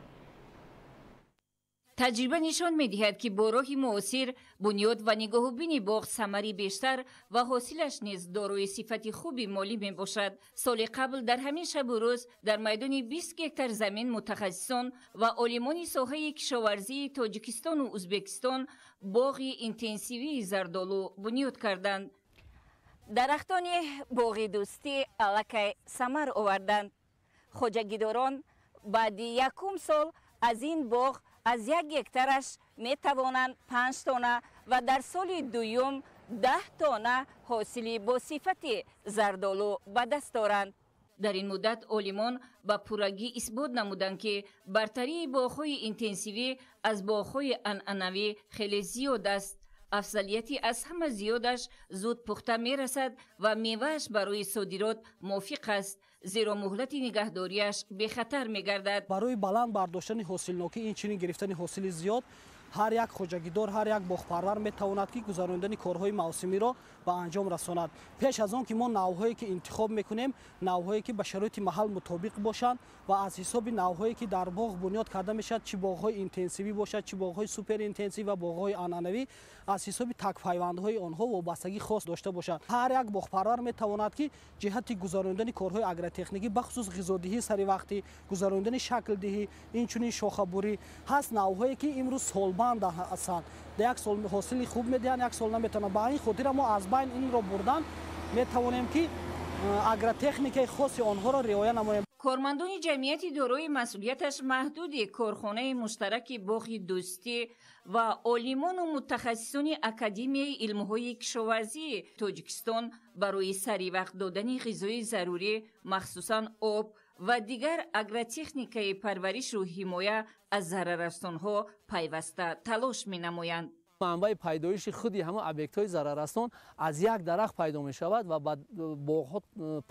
Таҷриба нишон медиҳад, ки бо роҳи муосир бунёд ва нигоҳубини боғ самари бештар ва ҳосилаш низ дорои сифати хуби молӣ мебошад. Соли қабл дар ҳамин шабу рӯз дар майдони 20 гектар замин мутахассисон ва олимони соҳаи кишоварзии Тоҷикистону Узбекистон боғи интенсивии зардолу бунёд карданд. Дарахтони боғи дӯстӣ аллакай самар оварданд. Хоҷагидорон баъди якум сол аз ин боғ аз як гектараш метавонанд 5 тонна ва дар соли дуюм 10 тонна ҳосили бо сифати зардолу ба даст оранд. Дар ин муддат олимон ба пуррагӣ исбот намуданд, ки бартарии боғҳои интенсивӣ аз боғҳои анъанавӣ хеле зиёд аст. Афзалияти аз ҳама зиёдаш зуд пухта мерасад ва мевааш барои содирот мувофиқ аст, зеро муҳлати нигаҳдориаш бехатар мегардад. Барои баланд бардоштани ҳосилнокӣ, инчунин гирифтани ҳосили зиёд, ҳар як хоҷагидор, ҳар як боғпарвар метавонад, ки гузарондани корҳои мавсимиро ба анҷом расонад. Пеш аз он ки мо навъҳое ки интихоб мекунем, навъҳое ки ба шароити маҳал мутобиқ бошанд ва аз ҳисоби навъҳое ки дар боғ бунёд карда мешавад, чӣ боғҳои интенсивӣ бошад, чӣ боғҳои суперинтенсивӣ ва боғҳои анъанавӣ, аз ҳисоби такпайвандҳои онҳо вобастагӣ хос дошта бошад. Ҳар як боғпарвар метавонад, ки ҷиҳати гузарондани корҳои агротехникӣ, бахусус ғизодиҳӣ саривақтӣ, гузарондани шаклдиҳӣ, инчунин шохабурӣ ҳаст навъҳое ки имрӯз солбанд ҳастанд, як сол ҳосили хуб медиҳанд, як сол наметавонанд. Ба ин хотира мо аз байн инро бурдан метавонем, ки агротехникаи хоси онҳоро риоя намоем. Кормандони ҷамъияти дорои масъулияташ маҳдуди корхонаи муштараки боғи дӯстӣ ва олимону мутахассисони Академияи илмҳои кишоварзии Тоҷикистон барои саривақт додани ғизои зарурӣ, махсусан об ва дигар агротехникаи парваришу ҳимоя аз зараррасонҳо пайваста талош менамоянд. Манбаи пайдоиши худи ҳама объектҳои зараррасон аз як дарахт пайдо мешавад ва ба боғҳо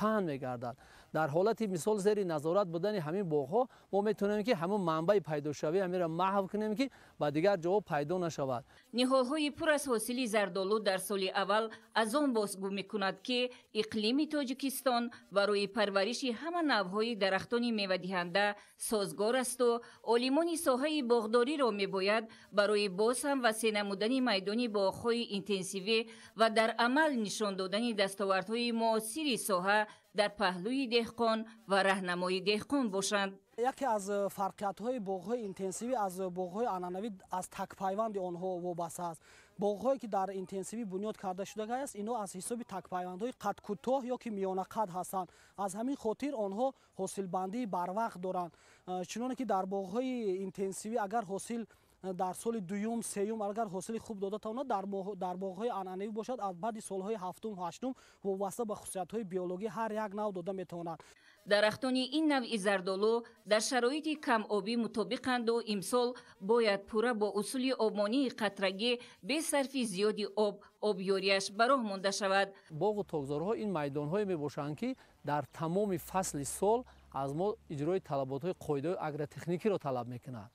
паҳн мегардад. Дар ҳолати мисол зери назорат будани ҳамин боғҳо мо метавонем, ки ҳамон манбаи пайдошавӣ ҳаминро маҳв кунем, ки ба дигар ҷоҳо пайдо нашавад. Ниҳолҳои пур аз ҳосили зардолу дар соли аввал аз он бозгӯ мекунад, ки иқлими Тоҷикистон барои парвариши ҳама навъҳои дарахтони мевадиҳанда созгор асту олимони соҳаи боғдориро мебояд барои боз ҳам васеъ намудани майдони боғҳои интенсивӣ ва дар амал нишон додани дастовардҳои муосири соҳа дар паҳлӯи деҳқон ва раҳнамои деҳқон бошанд. Яке аз фарқиятҳои боғҳои интенсивӣ аз боғҳои анъанавӣ аз такпайванди онҳо вобаста аст. Боғҳое ки дар интенсивӣ бунёд карда шудааст, инҳо аз ҳисоби такпайвандҳои қадкӯтоҳ ё ки миёнақад ҳастанд. Аз ҳамин хотир онҳо ҳосилбандии барвақт доранд. Чуноне ки дар боғҳои интенсивӣ агар ҳосил дар соли дуюм, сеюм агар ҳосили хуб дода тавонад, дар боғҳои анъанавӣ бошад, аз баъди солҳои ҳафтум, ҳаштум вобаста ба хусусиятҳои биологӣ ҳар як нав дода метавонад. Дарахтони ин навъи зардолу дар шароити камобӣ мутобиқанду имсол бояд пурра бо усули обмонии қатрагӣ бе сарфи зиёди об обёрияш ба роҳ монда шавад. Боғу токзорҳо ин майдонҳое мебошанд, ки дар тамоми фасли сол Аз мо иҷрои талаботҳои қоидаҳои агротехникиро талаб мекунад.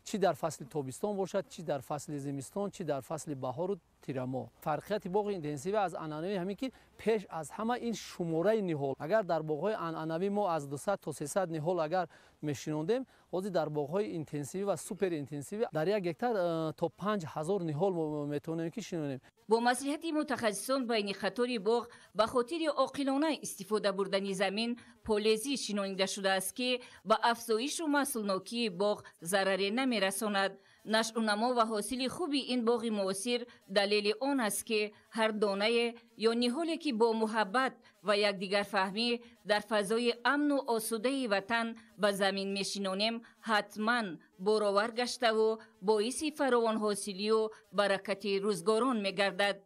Чӣ дар фасли тобистон бошад, чӣ дар фасли зимистон, чӣ дар фасли баҳору тирамо. Фарқияти боғи интенсивӣ аз анъанавӣ ҳамин ки пеш аз ҳама ин шумораи ниҳол. Агар дар боғҳои анъанавӣ мо аз 200 то 300 ниҳол агар мешинондем, ҳозир дар боғҳои интенсивӣ ва суперинтенсивӣ дар як гектар то 5000 ниҳол мо метавонем ки шинонем. Бо маслиҳати мутахассисон байни қатори боғ ба хотири оқилона истифода бурдани замин полезӣ шинонида шудааст, ки ба афзоишу маҳсулнокии боғ зараре намерасонад. Нашъунамо ва ҳосили хуби ин боғи муосир далели он аст, ки ҳар донае ё ниҳоле, ки бо муҳаббат ва якдигарфаҳмӣ дар фазои амну осудаи ватан ба замин мешинонем, ҳатман боровар гаштаву боиси фаровонҳосилию баракати рӯзгорон мегардад.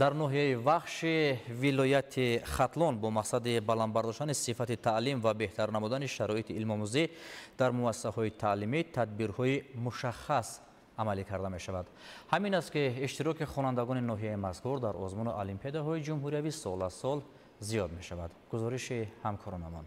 Дар ноҳияи Вахши вилояти Хатлон бо мақсади баланд бардоштани сифати таълим ва беҳтар намудани шароити илмомӯзӣ дар муассисаҳои таълимӣ тадбирҳои мушаххас амалӣ карда мешавад. Ҳамин аст ки иштироки хонандагони ноҳияи мазкур дар озмуну олимпиадаҳои ҷумҳуриявӣ сол аз сол зиёд мешавад. Гузориши ҳамкоронамон.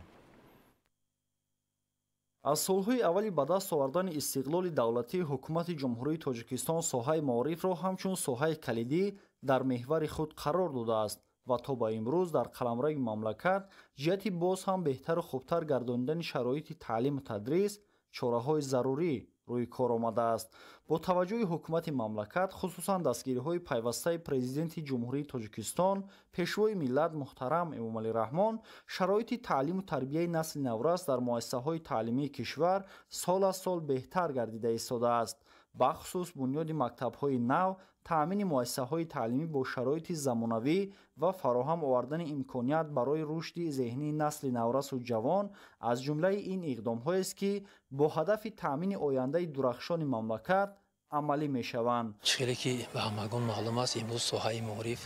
Аз солҳои аввали ба даст овардани истиқлоли давлатӣ ҳукумати Ҷумҳурии Тоҷикистон соҳаи маорифро ҳамчун соҳаи калидӣ дар меҳвари худ қарор додааст ва то ба имрӯз дар қаламрави мамлакат ҷиҳати боз ҳам беҳтару хубтар гардонидани шароити таълиму тадрис чораҳои зарурӣ рӯи кор омадааст. Бо таваҷҷӯҳи ҳукумати мамлакат, хусусан дастгириҳои пайвастаи Президенти Ҷумҳурии Тоҷикистон, Пешвои миллат муҳтарам Эмомалӣ Раҳмон, шароити таълиму тарбияи насли наврас дар муассисаҳои таълимии кишвар сол аз сол беҳтар гардида истодааст. Бахусус бунёди мактабҳои нав, таъмини муассисаҳои таълимӣ бо шароити замонавӣ ва фароҳам овардани имконият барои рушди зеҳнии насли наврасу ҷавон аз ҷумлаи ин иқдомҳоест, ки бо ҳадафи таъмини ояндаи дурахшони мамлакат амалӣ мешаванд. Хеле ки ба ҳамагон маълум аст, имрӯз соҳаи маориф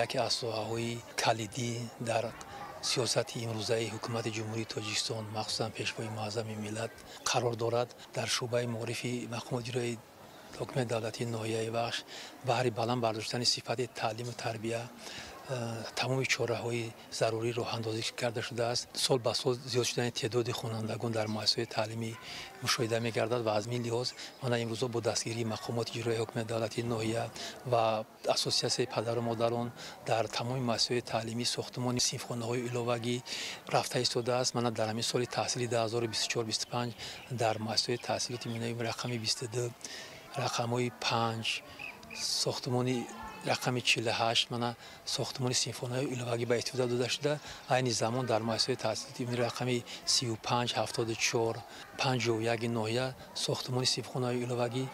яке аз соҳаҳои калидӣ дар сиёсати имрӯзаи ҳукумати Ҷумҳурии Тоҷикистон, махсусан Пешвои муаззами миллат қарор дорад. Дар шӯъбаи маорифи мақомоти иҷроияи ҳукумати давлатии ноҳияи Вахш баҳри баланд бардоштани сифати таълиму тарбия тамоми чораҳои зарурӣ роҳандозӣ карда шудааст. Сол ба сол зиёд шудани теъдоди хонандагон дар муассисаҳои таълимӣ мушоҳида мегардад ва аз ин лиҳоз мана имрӯзо бо дастгирии мақомоти иҷроияи ҳукумати давлатии ноҳия ва ассотсиатсияи падару модарон дар тамоми муассисаҳои таълимӣ сохтумони синфхонаҳои иловагӣ рафта истодааст. Мана дар ҳамин соли таҳсили 2024-25 дар муассисаҳои таҳсилоти миёнаи рақами 22, рақамҳои 5, сохтумони рақами 48 мана сохтумони синфхонаҳои иловагӣ ба истифода дода шуда. Айни замон дар муассисаҳои таҳсилоти рақами 35, 74, 51 ноҳия сохтумони синфхонаҳои иловагӣ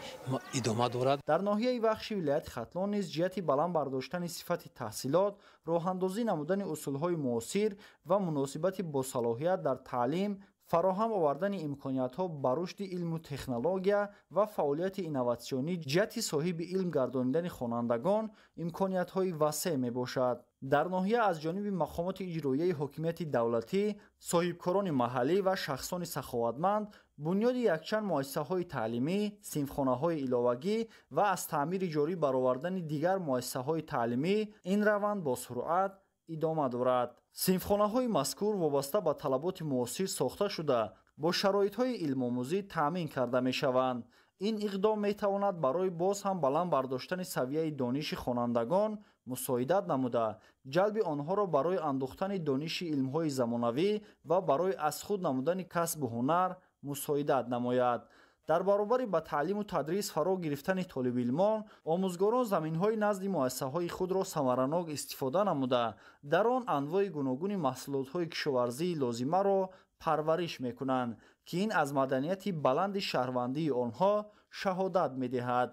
идома дорад. Дар ноҳияи Вахши вилояти Хатлон низ ҷиҳати баланд бардоштани сифати таҳсилот, роҳандозӣ намудани усулҳои муосир ва муносибати босалоҳият дар таълим, фароҳам овардани имкониятҳо ба рушди илму технология ва фаъолияти инноватсионӣ ҷиҳати соҳиби илм гардонидани хонандагон имкониятҳои васеъ мебошад. Дар ноҳия аз ҷониби мақомоти иҷроияи ҳокимияти давлатӣ, соҳибкорони маҳаллӣ ва шахсони саховатманд бунёди якчанд муассисаҳои таълимӣ, синфхонаҳои иловагӣ ва аз таъмири ҷорӣ баровардани дигар муассисаҳои таълимӣ ин раванд бо суръат идома дорад. Синфхонаҳои мазкур вобаста ба талаботи муосир сохта шуда, бо шароитҳои илмомӯзӣ таъмин карда мешаванд. Ин иқдом метавонад барои боз ҳам баланд бардоштани савияи дониши хонандагон мусоидат намуда, ҷалби онҳоро барои андӯхтани дониши илмҳои замонавӣ ва барои аз худ намудани касбу ҳунар мусоидат намояд. Дар баробари ба таълиму тадрис фаро гирифтани толибилмон, омӯзгорон заминҳои назди муассисаҳои худро самаранок истифода намуда, дар он анвои гуногуни маҳсулотҳои кишоварзии лозимаро парвариш мекунанд, ки ин аз маданияти баланди шаҳрвандии онҳо шаҳодат медиҳад.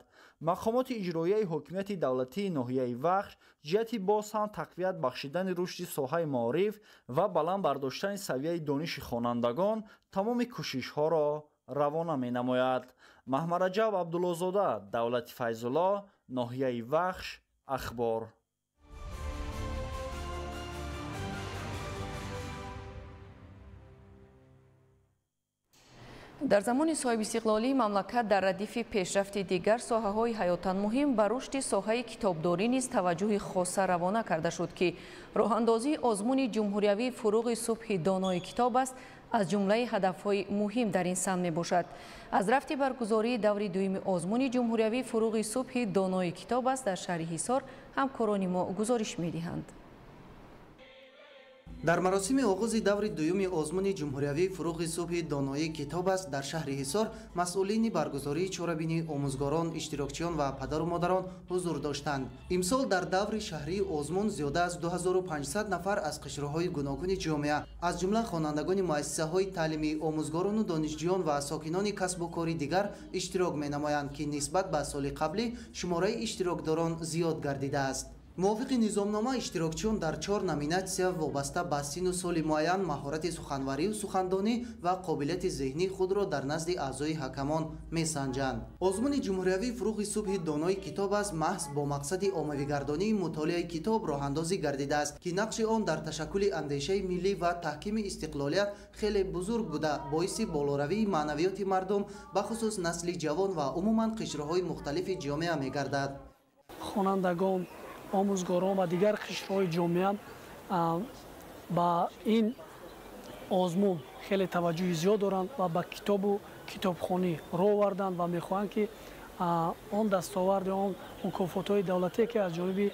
Мақомоти иҷроияи ҳокимияти давлатии ноҳияи Вахш ҷиҳати боз ҳам тақвият бахшидани рушди соҳаи маориф ва баланд бардоштани савияи дониши хонандагон тамоми кӯшишҳоро равона менамояд. Маҳмараҷаб Абдуллозода, Давлати Файзулло, ноҳияи Вахш, Ахбор. Дар замони соҳибистиқлолии мамлакат дар радифи пешрафти дигар соҳаҳои ҳаётан муҳим ба рушди соҳаи китобдорӣ низ таваҷҷӯҳи хоса равона карда шуд, ки роҳандозии озмуни ҷумҳуриявии фуруғи субҳи донои китоб аст аз ҷумлаи ҳадафҳои муҳим дар ин самт мебошад. Аз рафти баргузории даври дуюми озмуни ҷумҳуриявии фуруғи субҳи донои китоб аст дар шаҳри Ҳисор ҳамкорони мо гузориш медиҳанд. Дар маросими оғози даври дуюми озмуни ҷумҳуриявии фуруғи субҳи доноии китоб аст дар шаҳри Ҳисор масъулини баргузории чорабинӣ, омӯзгорон, иштирокчиён ва падару модарон ҳузур доштанд. Имсол дар даври шаҳрии озмун зиёда аз 2500 нафар аз қишрҳои гуногуни ҷомеа, аз ҷумла хонандагони муассисаҳои таълимӣ, омӯзгорону донишҷӯён ва сокинони касбу кори дигар иштирок менамоянд, ки нисбат ба соли қаблӣ шумораи иштирокдорон зиёд гардидааст. Мувофиқи низомнома иштирокчиён дар 4 номинатсия вобаста ба синну соли муайян маҳорати суханварию сухандонӣ ва қобилияти зеҳнии худро дар назди аъзои ҳакамон месанҷанд. Озмуни ҷумҳуриявии фуруғи субҳи донои китоб аст маҳз бо мақсади оммавигардонии мутолиаи китоб роҳандозӣ гардидааст, ки нақши он дар ташаккули андешаи миллӣ ва таҳкими истиқлолият хеле бузург буда, боиси болоравии маънавиёти мардум, бахусус насли ҷавон ва умуман қишрҳои мухталифи ҷомеа мегардад. Хонандагон, омӯзгорон ва дигар қишрҳои ҷомеа ба ин озмун хеле таваҷҷӯҳи зиёд доранд ва ба китобу китобхонӣ роҳ оварданд ва мехоҳанд, ки он дастоварди он мукофотҳои давлатие, ки аз ҷониби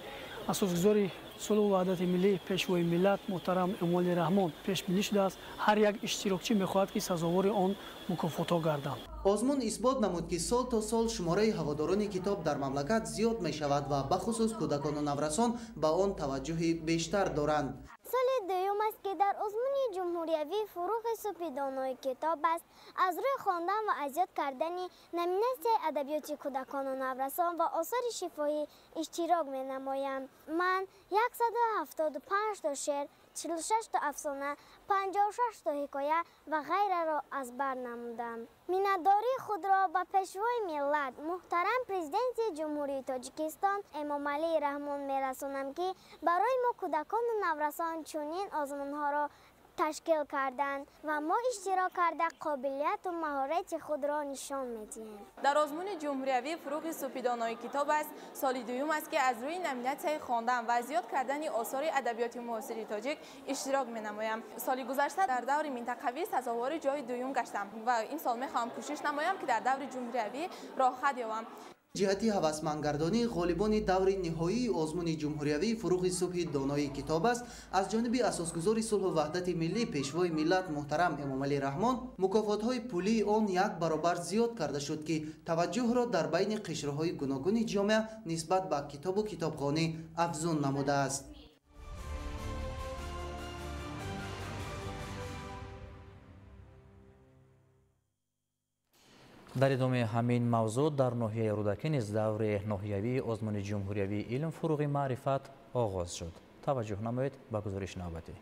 асосгузори сулҳу ваҳдати миллӣ, пешвои миллат муҳтарам Эмомалӣ Раҳмон пешбинӣ шудааст, ҳар як иштирокчӣ мехоҳад, ки сазовори он мукофотҳо гарданд. Озмун исбот намуд, ки сол то сол шумораи ҳаводорони китоб дар мамлакат зиёд мешавад ва бахусус кӯдакону наврасон ба он таваҷҷӯҳи бештар доранд. Соли дуюм аст, ки дар озмуни ҷумҳуриявии фуруғи субҳи донои китоб аст аз рӯи хондан ва аз ёд кардани номинатсияи адабиёти кӯдакону наврасон ва осори шифоҳӣ иштирок менамоям. Ман 175 то шеър, 46 то афсона, 56 то ҳикоя ва ғайраро аз бар намудам. Миннатдории худро ба пешвои миллат муҳтарам президенти Ҷумҳурии Тоҷикистон Эмомалӣ Раҳмон мерасонам, ки барои мо кӯдакону наврасон чунин озмунҳоро ташкил карданд ва мо иштирок карда қобилияту маҳорати худро нишон медиҳем. Дар озмуни ҷумҳуриявии фуруғи субҳи донои китоб аст соли дуюм аст, ки аз рӯи номинатсияи хондан ва зиёд кардани осори адабиёти муосири тоҷик иштирок менамоям. Соли гузашта дар даври минтақавӣ сазовори ҷои дуюм гаштам ва имсол мехоҳам кӯшиш намоям, ки дар даври ҷумҳуриявӣ роҳхат ёбам. Ҷиҳати ҳавасмандгардонии ғолибони даври ниҳоии озмуни ҷумҳуриявии фуруғи субҳи доноии китоб аст аз ҷониби асосгузори сулҳу ваҳдати миллӣ, пешвои миллат муҳтарам Эмомалӣ Раҳмон мукофотҳои пулии он як баробар зиёд карда шуд, ки таваҷҷӯҳро дар байни қишрҳои гуногуни ҷомеа нисбат ба китобу китобхонӣ афзун намудааст. Дар идомаи ҳамин мавзӯъ дар ноҳияи Рӯдакӣ низ даври ноҳиявии озмуни ҷумҳуриявии илм фуруғи маърифат оғоз шуд. Таваҷҷӯҳ намоед ба гузориши навбатӣ.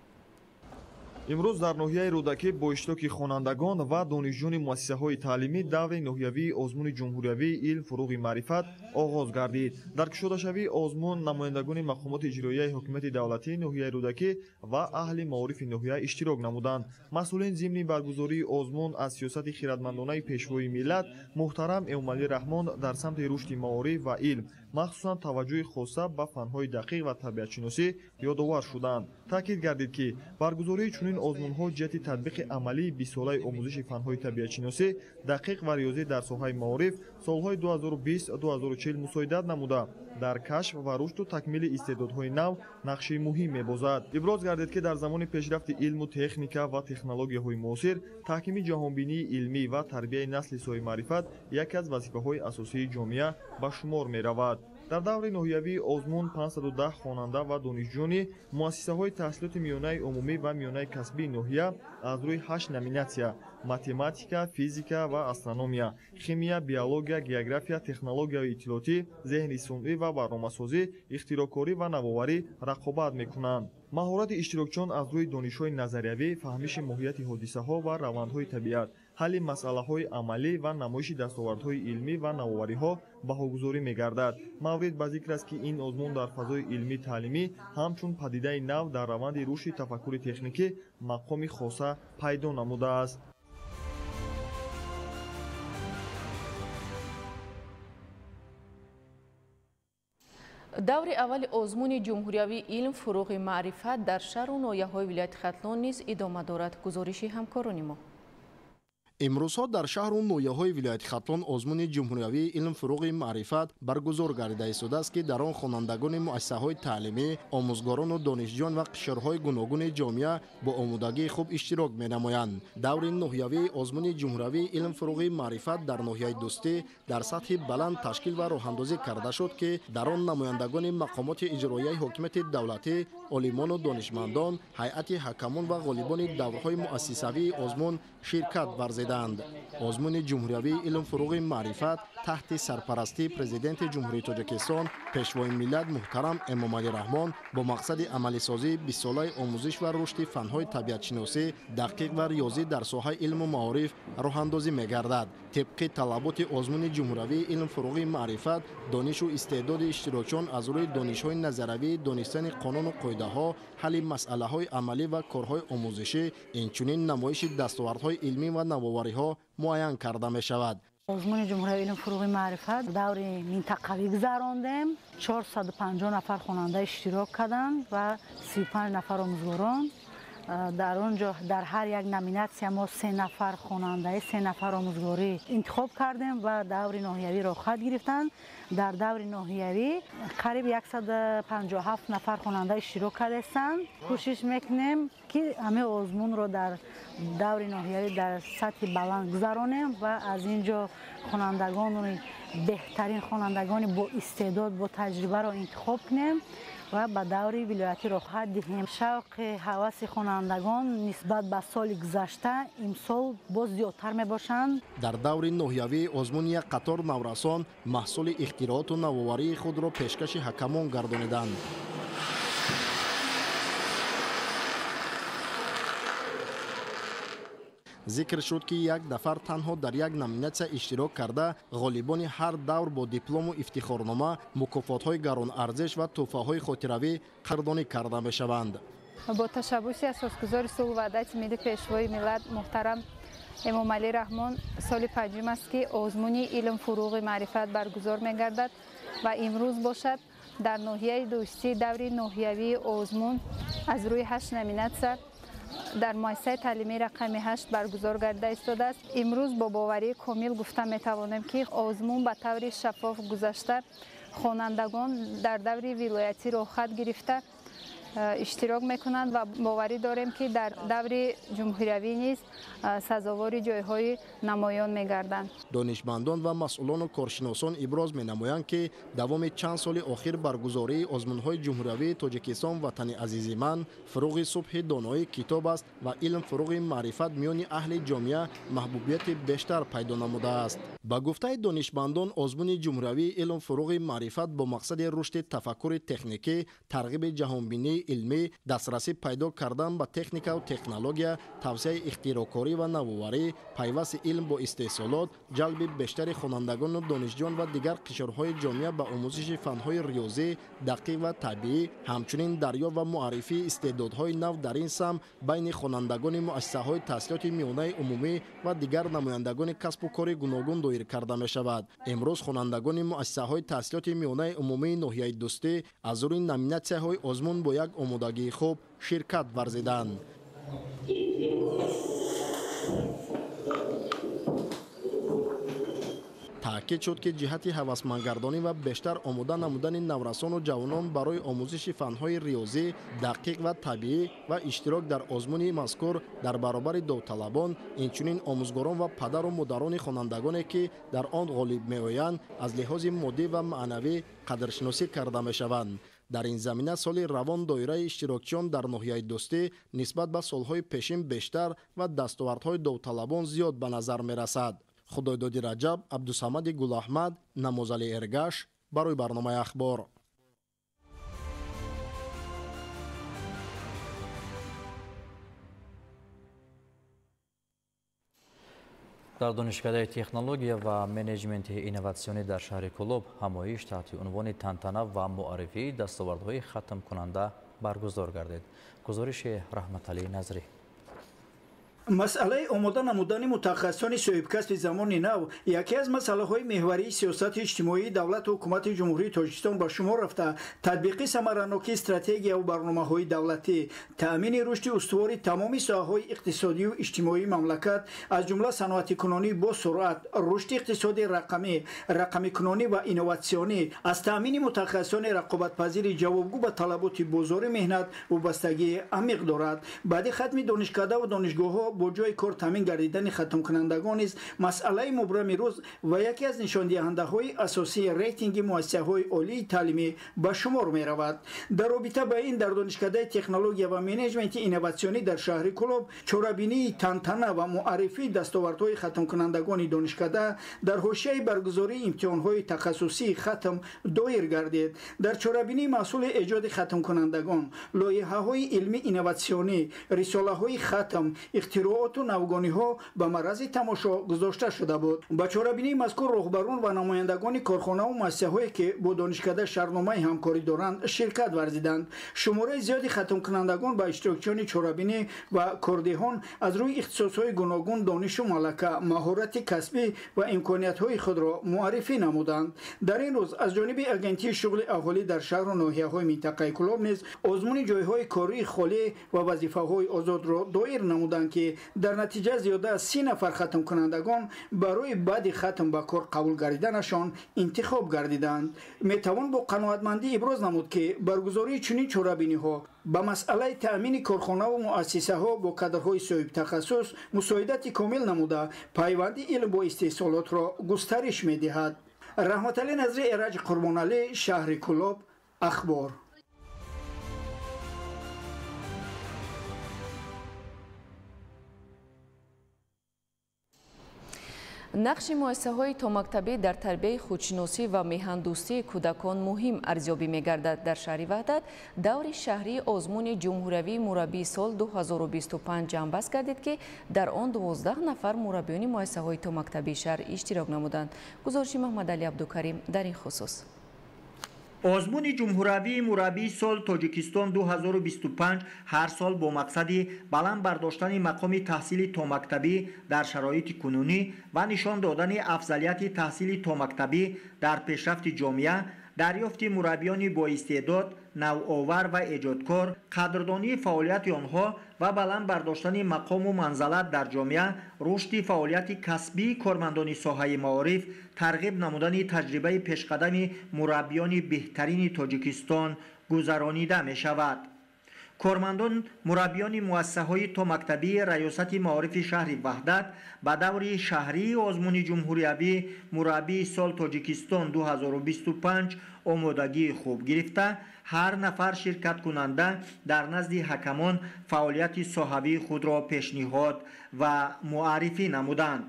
Имрӯз дар ноҳияи Рӯдакӣ бо иштироки хонандагон ва донишҷӯёни муассисаҳои таълимӣ даври ноҳиявии озмуни ҷумҳуриявии илм фуруғи маърифат оғоз гардид. Дар кушодашавии озмун намояндагони мақомоти иҷроияи ҳокимияти давлатии ноҳияи Рӯдакӣ ва аҳли маорифи ноҳия иштирок намуданд. Масъулин зимни баргузории озмун аз сиёсати хиратмандонаи пешвои миллат муҳтарам Эмомалӣ Раҳмон дар самти рушди маориф ва илм, махсусан таваҷҷӯҳи хоса ба фанҳои дақиқ ва табиатшиносӣ ёдовар шуданд. Таъкид гардид, ки баргузории чунин озмунҳо ҷиҳати татбиқи амалии бистсолаи омӯзиши фанҳои табиатшиносӣ, дақиқ ва риёзӣ дар соҳаи маориф солҳои 2020-2040 мусоидат намуда, дар кашф ва рушду такмили истеъдодҳои нав нақши муҳим мебозад. Иброз гардид, ки дар замони пешрафти илму техника ва технологияҳои муосир таҳкими ҷаҳонбинии илмӣ ва тарбияи насли соҳибмаърифат яке аз вазифаҳои асосии ҷомеа ба шумор меравад. Дар даври ноҳиявии озмун 510 хонанда ва донишҷӯёни муассисаҳои таҳсилоти миёнаи умумӣ ва миёнаи касбии ноҳия аз рӯи 8 номинатсия математика, физика ва астрономия, химия, биология, география, технологияи иттилоотӣ, зеҳни сунъӣ ва барномасозӣ, ихтироъкорӣ ва навоварӣ рақобат мекунанд. Маҳорати иштирокчиён аз рӯи донишҳои назариявӣ, фаҳмиши моҳияти ҳодисаҳо ва равандҳои табиат, ҳалли масъалаҳои амалӣ ва намоиши дастовардҳои илмӣ ва навовариҳо баҳогузорӣ мегардад. Маврид ба зикр аст, ки ин озмун дар фазои илмӣ таълимӣ ҳамчун падидаи нав дар раванди рушди тафаккури техникӣ мақоми хоса пайдо намудааст. Даври аввали озмуни ҷумҳуриявии илм фуруғи маърифат дар шаҳру ноҳияҳои вилояти Хатлон низ идома дорад. Гузориши ҳамкорони мо. Имрӯзҳо дар шаҳру ноҳияҳои вилояти Хатлон озмуни ҷумҳуриявии илм фуруғи маърифат баргузор гардида истодааст, ки дар он хонандагони муассисаҳои таълимӣ, омӯзгорону донишҷӯён ва қишрҳои гуногуни ҷомеа бо омодагии хуб иштирок менамоянд. Даври ноҳиявии озмуни ҷумҳуриявии илм фуруғи маърифат дар ноҳияи Дӯстӣ дар сатҳи баланд ташкил ва роҳандозӣ карда шуд, ки дар он намояндагони мақомоти иҷроияи ҳокимияти давлатӣ, олимону донишмандон, ҳайати ҳакамон ва ғолибони даврҳои муассисавии озмун ширкат варзиданд. Озмуни ҷумҳуриявии илм фуруғи маърифат таҳти сарпарастии Президенти Ҷумҳурии Тоҷикистон, Пешвои миллат муҳтарам Эмомалӣ Раҳмон бо мақсади амалисозии бистсолаи омӯзиш ва рушди фанҳои табиатшиносӣ, дақиқ ва риёзӣ дар соҳаи илму маориф роҳандозӣ мегардад. Тибқи талаботи озмуни ҷумҳуриявии илм фуруғи маърифат, донишу истеъдоди иштирокчиён аз рӯи донишҳои назаравӣ, донистани қонуну қоидаҳо, ҳалли масъалаҳои амалӣ ва корҳои омӯзишӣ, инчунин намоиши дастовардҳои илмӣ ва навовариҳо муайян карда мешавад. Озмуни ҷумҳуриявии илм фуруғи маърифат даври минтақавӣ гузарондем. 450 нафар хонанда иштирок карданд ва 35 нафар омӯзгорон. Дар он ҷо дар ҳар як номинатсия мо 3 нафар хонандаи, 3 нафар омӯзгорӣ интихоб кардем ва даври ноҳиявӣ роҳхат гирифтанд. Дар даври ноҳиявӣ қариб 157 нафар хонанда иштирок кардастанд. Кӯшиш мекунем, ки ҳамаи озмунро дар даври ноҳиявӣ дар сатҳи баланд гузаронем ва аз ин ҷо хонандагони беҳтарин, хонандагони бо истеъдод, бо таҷрибаро интихоб кунем ва ба даври вилоятӣ роҳхат диҳем. Шавқи ҳаваси хонандагон нисбат ба соли гузашта имсол боз зиёдтар мебошанд. Дар даври ноҳиявии озмун як қатор наврасон маҳсули ихтирооту навоварии худро пешкаши ҳакамон гардониданд. Зикр шуд, ки як нафар танҳо дар як номинатсия иштирок карда, ғолибони ҳар давр бо диплому ифтихорнома, мукофотҳои гаронарзиш ва тӯҳфаҳои хотиравӣ қадрдонӣ карда мешаванд. Бо ташаббуси асосгузори сулҳу ваҳдати миллӣ, Пешвои миллат муҳтарам Эмомалӣ Раҳмон соли панҷум аст, ки озмуни илм фуруғи маърифат баргузор мегардад ва имрӯз бошад дар ноҳияи Дӯстӣ даври ноҳиявии озмун аз рӯи 8 номинатсия дар муассисаи таълимии рақами 8 баргузор гардида истодааст. Имрӯз бо боварии комил гуфта метавонем, ки озмун ба таври шаффоф гузашта, хонандагон дар даври вилоятӣ роҳхат гирифта иштирок мекунанд ва боварӣ дорем, ки дар даври ҷумҳуриявӣ низ сазовори ҷойҳои намоён мегарданд. Донишмандон ва масъулону коршиносон иброз менамоянд, ки давоми чанд соли охир баргузории озмунҳои ҷумҳуриявии Тоҷикистон Ватани азизи ман, фуруғи субҳи доноӣ китоб аст ва илм фуруғи маърифат миёни аҳли ҷомеа маҳбубияти бештар пайдо намудааст. Ба гуфтаи донишмандон, озмуни ҷумҳуриявии илм фуруғи маърифат бо мақсади рушди тафаккури техникӣ, тарғиби ҷаҳонбинии илмӣ, дастрасӣ пайдо кардан ба техникаву технология, тавсияи ихтироъкорӣ ва навоварӣ, пайвасти илм бо истеҳсолот, ҷалби бештари хонандагону донишҷӯён ва дигар қишрҳои ҷомеа ба омӯзиши фанҳои риёзӣ, дақиқ ва табиӣ, ҳамчунин дарёфт ва муаррифии истеъдодҳои нав дар ин самт байни хонандагони муассисаҳои таҳсилоти миёнаи умумӣ ва дигар намояндагони касбу кори гуногун доир карда мешавад. Имрӯз хонандагони муассисаҳои таҳсилоти миёнаи умумии ноҳияи Дӯстӣ аз рӯи номинатсияҳои озмун бо як омодагии хуб ширкат варзиданд. Таъкид шуд, ки ҷиҳати ҳавасмандгардонӣ ва бештар омода намудани наврасону ҷавонон барои омӯзиши фанҳои риёзӣ, дақиқ ва табиӣ ва иштирок дар озмуни мазкур дар баробари довталабон, инчунин омӯзгорон ва падару модарони хонандагоне, ки дар он ғолиб меоянд, аз лиҳози моддӣ ва маънавӣ қадршиносӣ карда мешаванд. Дар ин замина соли равон доираи иштирокчиён дар ноҳияи Дӯстӣ нисбат ба солҳои пешин бештар ва дастовардҳои довталабон зиёд ба назар мерасад. Худойдоди Раҷаб, Абдусамади Гулаҳмад, Намозали Эргаш барои барномаи Ахбор. Дар донишкадаи технология ва менеҷменти инноватсионӣ дар шаҳри Кӯлоб ҳамоиш таҳти унвони тантана ва муаррифии дастовардҳои хатмкунанда баргузор гардид. Гузориши Раҳматалӣ Назрӣ. Масъалаи омода намудани мутахассисони соҳибкасби замони нав яке аз масъалаҳои меҳварии сиёсати иҷтимоии давлату ҳукумати Ҷумҳурии Тоҷикистон ба шумор рафта, татбиқи самаранокии стратегияву барномаҳои давлатӣ, таъмини рушди устувори тамоми соҳаҳои иқтисодию иҷтимоии мамлакат, аз ҷумла саноатикунонӣ бо суръат, рушди иқтисоди рақамӣ, рақамикунонӣ ва инноватсионӣ, аз таъмини мутахассисони рақобатпазири ҷавобгӯ ба талаботи бозори меҳнат вобастагии амиқ дорад. Баъди хатми донишкадаву донишгоҳҳо бо ҷойи кор таъмин гардидани хатмкунандагон низ масъалаи мубрами рӯз ва яке аз нишондиҳандаҳои асосии рейтинги муассисаҳои олии таълимӣ ба шумор меравад. Дар робита ба ин дар донишкадаи технология ва менеҷменти инноватсионӣ дар шаҳри Кӯлоб чорабинии тантана ва муаррифии дастовардҳои хатмкунандагони донишкада дар ҳошияи баргузории имтиҳонҳои тахассусии хатм доир гардид. Дар чорабинии маҳсули эҷоди хатмкунандагон, лоиҳаҳои илмӣ инноватсионӣ, рисолаҳои хатм, ихтирооту навгониҳо ба маррази тамошо гузошта шуда буд. Ба чорабинии мазкур роҳбарон ва намояндагони корхонаву муассисаҳое ки бо донишкада шартномаи ҳамкорӣ доранд ширкат варзиданд. Шумораи зиёди хатмкунандагон ба иштирокчиёни чорабинӣ ва кордиҳон аз рӯи ихтисосҳои гуногун донишу малака, маҳорати касбӣ ва имкониятҳои худро муаррифӣ намуданд. Дар ин рӯз аз ҷониби агентии шуғли аҳолӣ дар шаҳру ноҳияҳои минтақаи Кӯлоб низ озмуни ҷойҳои кории холӣ ва вазифаҳои озодро доир намуданд, ки дар натиҷа зиёда аз 30 нафар хатмкунандагон барои баъди хатм ба кор қабул гардиданашон интихоб гардиданд. Метавон бо қаноатмандӣ иброз намуд, ки баргузории чунин чорабиниҳо ба масъалаи таъмини корхонаву муассисаҳо бо кадрҳои соҳибтахассус мусоидати комил намуда, пайванди илм бо истеҳсолотро густариш медиҳад. Раҳматалӣ Назри, Эраҷ Қурбоналӣ, шаҳри Кӯлоб, Ахбор. Нақши муассисаҳои томактабӣ дар тарбияи худшиносӣ ва меҳандӯстии кӯдакон муҳим арзёбӣ мегардад. Дар шаҳри Ваҳдат даври шаҳрии озмуни ҷумҳуриявии мураббии сол 2025 ҷамъбаст гардид, ки дар он 12 нафар мураббиёни муассисаҳои томактабии шаҳр иштирок намуданд. Гузориши Маҳмадалӣ Абдукарим дар ин хусус. Озмуни ҷумҳуриявии мураббии сол Тоҷикистон 2025 ҳар сол бо мақсади баланд бардоштани мақоми таҳсили томактабӣ дар шароити кунунӣ ва нишон додани афзалияти таҳсили томактабӣ дар пешрафти ҷомеа, дарёфти мураббиёни боистеъдод, навовар ва эҷодкор, қадрдонии фаъолияти онҳо ва баланд бардоштани мақому манзалат дар ҷомеа, рушди фаъолияти касбии кормандони соҳаи маориф, тарғиб намудани таҷрибаи пешқадами мураббиёни беҳтарини Тоҷикистон гузаронида мешавад. Кормандон мураббиёни муассисаҳои томактабии Раёсати маорифи шаҳри Ваҳдат ба даври шаҳрии озмуни ҷумҳуриявӣ мураббии сол Тоҷикистон 2025 омодагии хуб гирифта, ҳар нафар ширкаткунанда дар назди ҳакамон фаъолияти соҳавии худро пешниҳод ва муаррифӣ намуданд.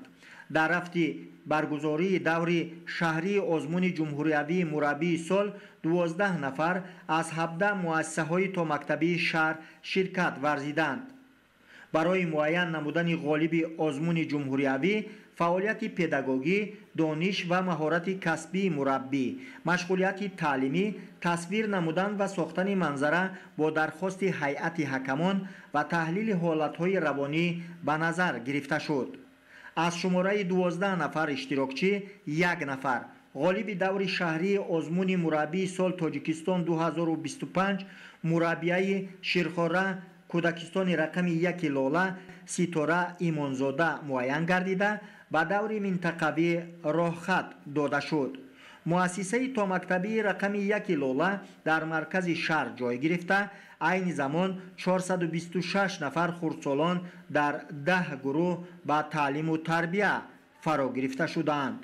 Дар рафти баргузории даври шаҳрии озмуни ҷумҳуриявии мураббии сол 12 нафар аз 17 муассисаҳои томактабии шаҳр ширкат варзиданд. Барои муайян намудани ғолиби озмуни ҷумҳуриявӣ фаъолияти педагогӣ, дониш ва маҳорати касбии мураббӣ, машғулияти таълимӣ, тасвир намудан ва сохтани манзара бо дархости ҳайати ҳакамон ва таҳлили ҳолатҳои равонӣ ба назар гирифта шуд. Аз шумораи 12 нафар иштирокчӣ як нафар ғолиби даври шаҳрии озмуни мураббии сол Тоҷикистон 2025 мураббияи Ширхора кӯдакистони рақами 1 Лола Ситора Имонзода муайян гардида, ба даври минтақавӣ роҳхат дода шуд. Муассисаи томактабии рақами 1 Лола дар маркази шаҳр ҷой гирифта, айни замон 426 нафар хурдсолон дар 10 гурӯҳ ба таълиму тарбия фаро гирифта шудаанд.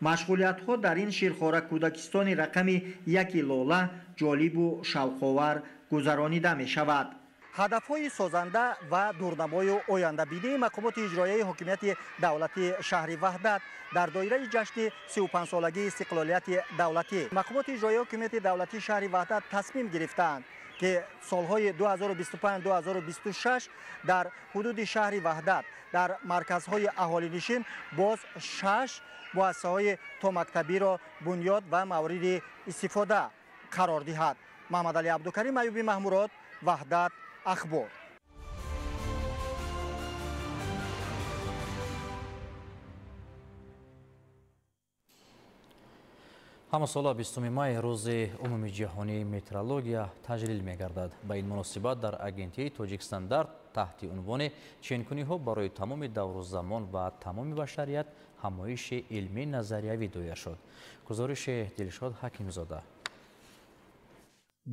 Машғулиятҳо дар ин ширхора кӯдакистони рақами 1 Лола ҷолибу шавқовар гузаронида мешавад. Ҳадафҳои созанда ва дурнамою ояндабинии мақомоти иҷроияи ҳокимияти давлатии шаҳри Ваҳдат дар доираи ҷашни 35-солагии истиқлолияти давлатӣ мақомоти иҷроияи ҳокимияти давлатии шаҳри Ваҳдат тасмим гирифтаанд, ки солҳои 2025-2026 дар ҳудуди шаҳри Ваҳдат дар марказҳои аҳолинишин боз 6 муассисаҳои томактабиро бунёд ва мавриди истифода қарор диҳад. Маҳмадалӣ Абдукарим, Аюби Маҳмурод, Ваҳдат, Ахбор. Ҳамасола 20 май рӯзи умумиҷаҳонии метрология таҷлил мегардад. Ба ин муносибат дар агентии Тоҷикстандарт таҳти унвони ченкуниҳо барои тамоми давру замон ва тамоми башарият ҳамоиши илмӣ назариявӣ доир шуд. Гузориши Дилшод Ҳакимзода.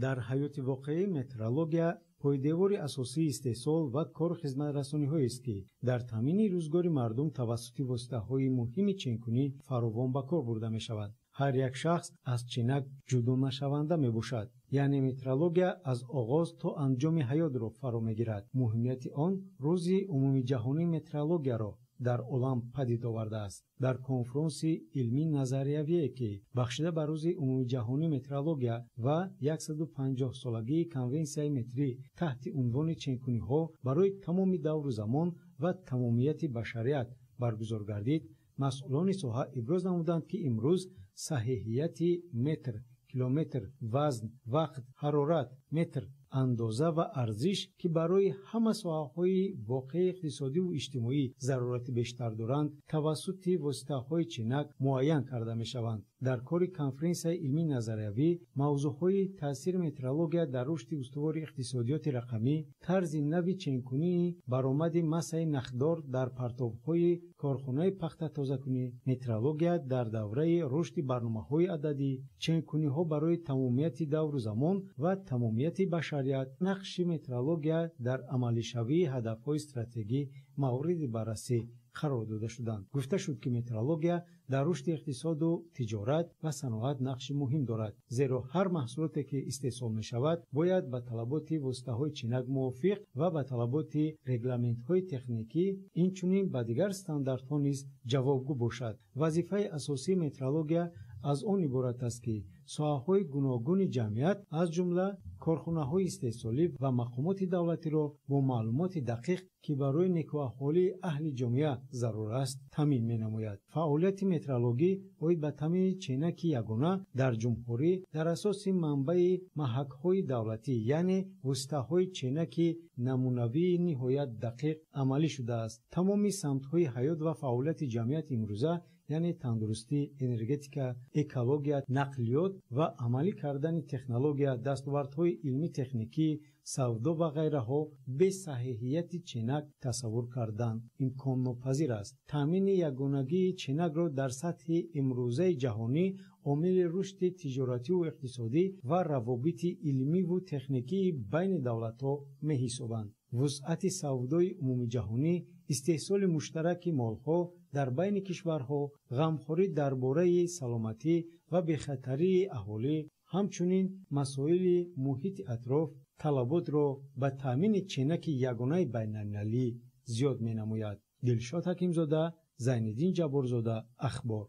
Дар ҳаёти воқеӣ метрология пойдевори асосии истеҳсол ва кору хизматрасониҳоест, ки дар таъмини рӯзгори мардум тавассути воситаҳои муҳими ченкунӣ фаровон ба кор бурда мешавад. Ҳар як шахс аз ченак ҷудонашаванда мебошад, яъне метрология аз оғоз то анҷоми ҳаётро фаро мегирад. Муҳимияти он рӯзи умумиҷаҳонии метрологияро дар олам падид овардааст. Дар конфронси илмии назариявие, ки бахшида ба рӯзи умумиҷаҳонии метрология ва 150-солагии конвенсияи метрӣ таҳти унвони ченкуниҳо барои тамоми давру замон ва тамомияти башарият баргузор гардид, масъулони соҳа иброз намуданд, ки имрӯз саҳиҳияти метр, километр, вазн, вақт, ҳарорат, метр, андоза ва арзиш, ки барои ҳама соҳаҳои воқеи иқтисодиву иҷтимоӣ зарурати бештар доранд, тавассути воситаҳои ченак муайян карда мешаванд. Дар кори конференсияи илмии назариявӣ мавзӯъҳои таъсири метрология дар рушди устувори иқтисодиёти рақамӣ, тарзи нави ченкунии баромади массаи нахдор дар партобҳои корхонаи пахтатозакунӣ, метрология дар давраи рушди барномаҳои ададӣ, ченкуниҳо барои тамомияти давру замон ва тамомияти башарият, нақши метрология дар амалишавии ҳадафҳои стратегӣ мавриди баррасӣ қарор дода шуданд. Гуфта шуд, ки метрология дар рушди иқтисоду тиҷорат ва саноат нақши муҳим дорад, зеро ҳар маҳсулоте, ки истеҳсол мешавад, бояд ба талаботи воситаҳои ченак мувофиқ ва ба талаботи регламентҳои техникӣ, инчунин ба дигар стандартҳо низ ҷавобгӯ бошад. Вазифаи асосии метрология аз он иборат аст, ки соҳаҳои гуногуни ҷамъият, аз ҷумла корхонаҳои истеҳсолӣ ва мақомоти давлатиро бо маълумоти дақиқ, ки барои некӯаҳолии аҳли ҷомеа зарур аст, таъмин менамояд. Фаъолияти метрологӣ оид ба таъмини ченаки ягона дар ҷумҳурӣ дар асоси манбаи маҳакҳои давлатӣ, яъне воситаҳои ченаки намунавии ниҳоят дақиқ амалӣ шудааст. Тамоми самтҳои ҳаёт ва фаъолияти ҷамъияти имрӯза, яъне тандурустӣ, энергетика, экология, нақлиёт ва амалӣ кардани технология, дастовардҳои илмӣ-техникӣ, савдо ва ғайраҳо бе саҳиҳияти ченак тасаввур кардан имконнопазир аст. Таъмини ягонагии ченакро дар сатҳи имрӯзаи ҷаҳонӣ омили рушди тиҷоративу иқтисодӣ ва равобити илмиву техникии байни давлатҳо меҳисобанд. Вусъати савдои умумиҷаҳонӣ, истеҳсоли муштараки молҳо дар байни кишварҳо, ғамхорӣ дар бораи саломатӣ ва бехатарии аҳолӣ, ҳамчунин масоили муҳити атроф талаботро ба таъмини ченаки ягонаи байналмилалӣ зиёд менамояд. Дилшод Ҳакимзода, Зайниддин Ҷабборзода, Ахбор.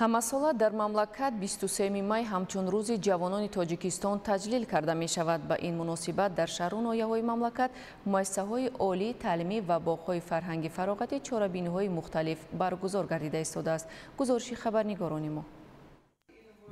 Ҳамасола дар мамлакат 23 май ҳамчун рӯзи ҷавонони Тоҷикистон таҷлил карда мешавад. Ба ин муносибат дар шаҳру ноҳияҳои мамлакат муассисаҳои олии таълимӣ ва боғҳои фарҳанги фароғатӣ чорабиниҳои мухталиф баргузор гардида истодааст. Гузориши хабарнигорони мо.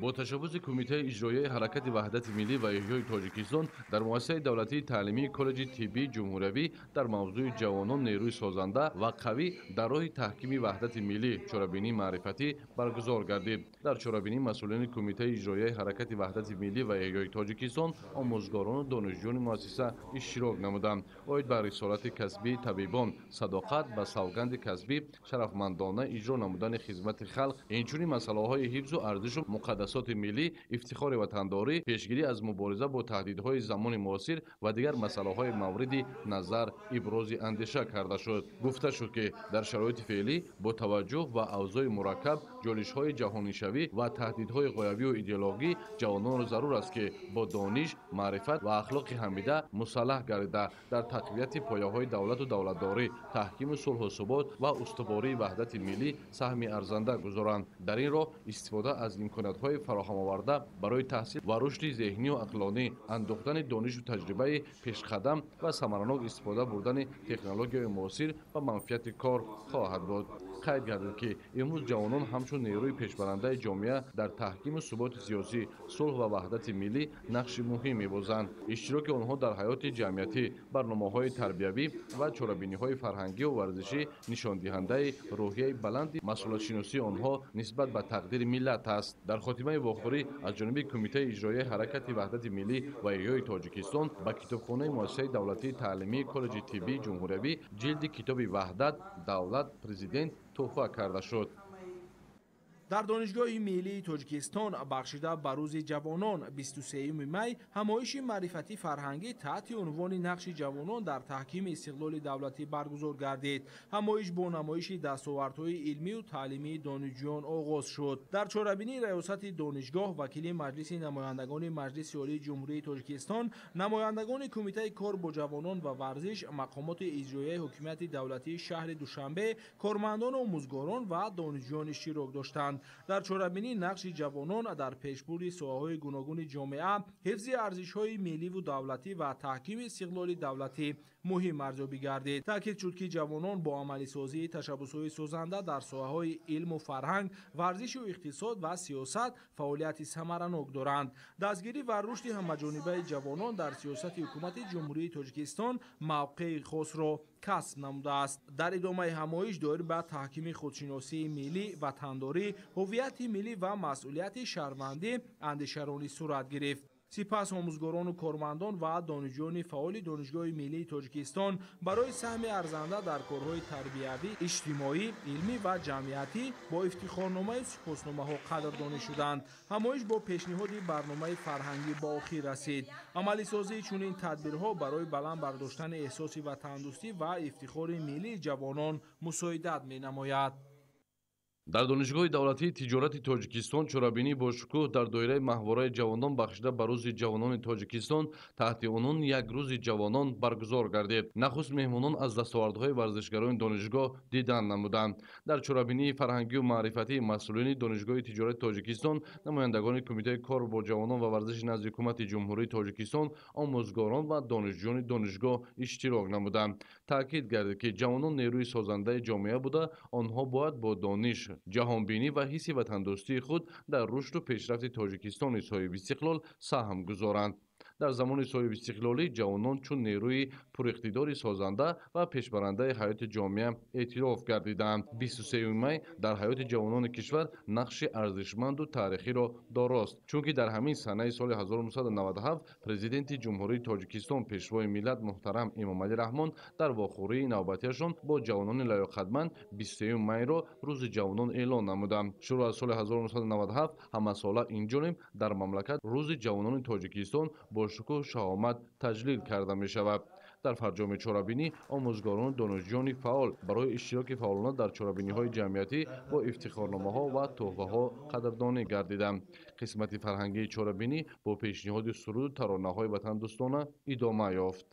Бо ташаббуси Кумитаи иҷроияи ҳаракати ваҳдати миллӣ ва эҳёи Тоҷикистон дар муассисаи давлатии таълимии коллеҷи тиббии ҷумҳуриявӣ дар мавзӯи ҷавонон нерӯи созанда ва қавӣ дар роҳи таҳкими ваҳдати миллӣ чорабинии маърифатӣ баргузор гардид. Дар чорабинӣ масъулони Кумитаи иҷроияи ҳаракати ваҳдати миллӣ ва эҳёи Тоҷикистон, омӯзгорону донишҷӯёни муассиса иштирок намуданд. Оид ба рисолати касбии табибон, садоқат ба савганди касбӣ, шарафмандона иҷро намудани хизмати халқ, инчунин масъалаҳои ҳифзу арзишу муқаддасоти миллӣ, ифтихори ватандорӣ, пешгирӣ аз мубориза бо таҳдидҳои замони муосир ва дигар масъалаҳои мавриди назар ибрози андеша карда шуд. Гуфта шуд, ки дар шароити феълӣ бо таваҷҷӯҳ ба авзои мураккаб, ҷолишҳои ҷаҳонишавӣ ва таҳдидҳои ғоявию идеологӣ ҷавононро зарур аст, ки бо дониш, маърифат ва ахлоқи ҳамида мусаллаҳ гардида дар тақвияти пояҳои давлату давлатдорӣ, таҳкими сулҳу субот ва устувории ваҳдати миллӣ саҳми арзанда гузоранд. Дар ин роҳ истифода аз имкониятҳои фароҳамоварда барои таҳсил ва рушди зеҳнию ақлонӣ, андӯхтани донишу таҷрибаи пешқадам ва самаранок истифода бурдани технологияи муосир ба манфиати кор хоҳад буд. Қайд гардид, ки имрӯз ҷавонон ҳамчун чун нерӯи пешбарандаи ҷомеа дар таҳкиму суботи сиёсӣ, сулҳ ва ваҳдати миллӣ нақши муҳим мебозанд. Иштироки онҳо дар ҳаёти ҷамъиятӣ, барномаҳои тарбиявӣ ва чорабиниҳои фарҳангию варзишӣ нишондиҳандаи рӯҳияи баланди масъулиятшиносии онҳо нисбат ба тақдири миллат аст. Дар хотимаи вохӯрӣ аз ҷониби Кумитаи иҷроияи ҳаракати ваҳдати миллӣ ва эҳёи Тоҷикистон ба китобхонаи муассисаи давлатии таълимии коллеҷи тиббии ҷумҳуриявӣ ҷилди китоби «Ваҳдат, давлат, президент» туҳфа карда шуд. Дар Донишгоҳи миллии Тоҷикистон бахшида ба Рӯзи ҷавонон 23 май ҳамоиши маърифатӣ фарҳангӣ таҳти унвони «Нақши ҷавонон дар таҳкими истиқлоли давлатӣ» баргузор гардид. Ҳамоиш бо намоиши дастовардҳои илмию таълимии донишҷӯён оғоз шуд. Дар чорабинии раёсати донишгоҳ, вакили Маҷлиси намояндагони Маҷлиси Олии Ҷумҳурии Тоҷикистон, намояндагони Кумитаи кор бо ҷавонон ва варзиш, мақомоти иҷроияи ҳокимияти давлатии шаҳри Душанбе, кормандону омӯзгорон ва донишҷӯён иштирок доштанд. Дар чорабинӣ нақши ҷавонон дар пешбурди соҳаҳои гуногуни ҷомеа, ҳифзи арзишҳои милливу давлатӣ ва таҳкими истиқлоли давлатӣ муҳим арзёбӣ гардид. Таъкид шуд, ки ҷавонон бо амалисозии ташаббусҳои созанда дар соҳаҳои илму фарҳанг, варзишу иқтисод ва сиёсат фаъолияти самаранок доранд. Дастгирӣ ва рушди ҳамаҷонибаи ҷавонон дар сиёсати ҳукумати Ҷумҳурии Тоҷикистон мавқеи хосро касб намудааст. Дар идомаи ҳамоиш доир ба таҳкими худшиносии миллӣ, ватандорӣ, ҳуввияти миллӣ ва масъулияти шаҳрвандӣ андешаронӣ сурат гирифт. Сипас омӯзгорону кормандон ва донишҷӯёни фаъоли Донишгоҳи миллии Тоҷикистон барои саҳми арзанда дар корҳои тарбиявӣ, иҷтимоӣ, илмӣ ва ҷамъиятӣ бо ифтихорномаю сипосномаҳо қадрдонӣ шуданд. Ҳамоиш бо пешниҳоди барномаи фарҳангӣ ба охир расид. Амалисозии чунин тадбирҳо барои баланд бардоштани эҳсоси ватандӯстӣ ва ифтихори миллии ҷавонон мусоидат менамояд. Дар Донишгоҳи давлатии тиҷорати Тоҷикистон чорабинии бошукӯҳ дар доираи маҳвораи ҷавонон бахшида ба Рӯзи ҷавонони Тоҷикистон таҳти унвони «Як рӯзи ҷавонон» баргузор гардид. Нахуст меҳмонон аз дастовардҳои варзишгарони донишгоҳ дидан намуданд. Дар чорабинии фарҳангию маърифатии масъулини Донишгоҳи тиҷорати Тоҷикистон, намояндагони Кумитаи кор бо ҷавонон ва варзиши назди ҳукумати Ҷумҳурии Тоҷикистон, омӯзгорон ва донишҷӯёни донишгоҳ иштирок намуданд. Таъкид гардид, ки ҷавонон нерӯи созандаи ҷомеа буда, онҳо бояд бо дониш, ҷаҳонбинӣ ва ҳисси ватандӯстии худ дар рушду пешрафти Тоҷикистони соҳибистиқлол саҳм гузоранд. Дар замони соҳибистиқлолӣ ҷавонон чун нерӯи пуриқтидори созанда ва пешбарандаи ҳаёти ҷомеа эътироф гардидаанд. 23 май дар ҳаёти ҷавонони кишвар нақши арзишманду таърихиро дорост, чунки дар ҳамин санаи соли 1997 Президенти Ҷумҳурии Тоҷикистон, Пешвои миллат муҳтарам Эмомалӣ Раҳмон дар вохӯрии навбатиашон бо ҷавонони лаёқатманд 23 майро Рӯзи ҷавонон эълон намуданд. Шурӯъ аз соли 1997 ҳамасола инҷониб дар мамлакат Рӯзи ҷавонони Тоҷикистон бо шукӯҳу шаҳомат таҷлил карда мешавад. Дар фарҷоми чорабинӣ омӯзгорону донишҷӯёни фаъол барои иштироки фаъолона дар чорабиниҳои ҷамъиятӣ бо ифтихорномаҳо ва туҳфаҳо қадрдонӣ гардиданд. Қисмати фарҳангии чорабинӣ бо пешниҳоди суруду таронаҳои ватандӯстона идома ёфт.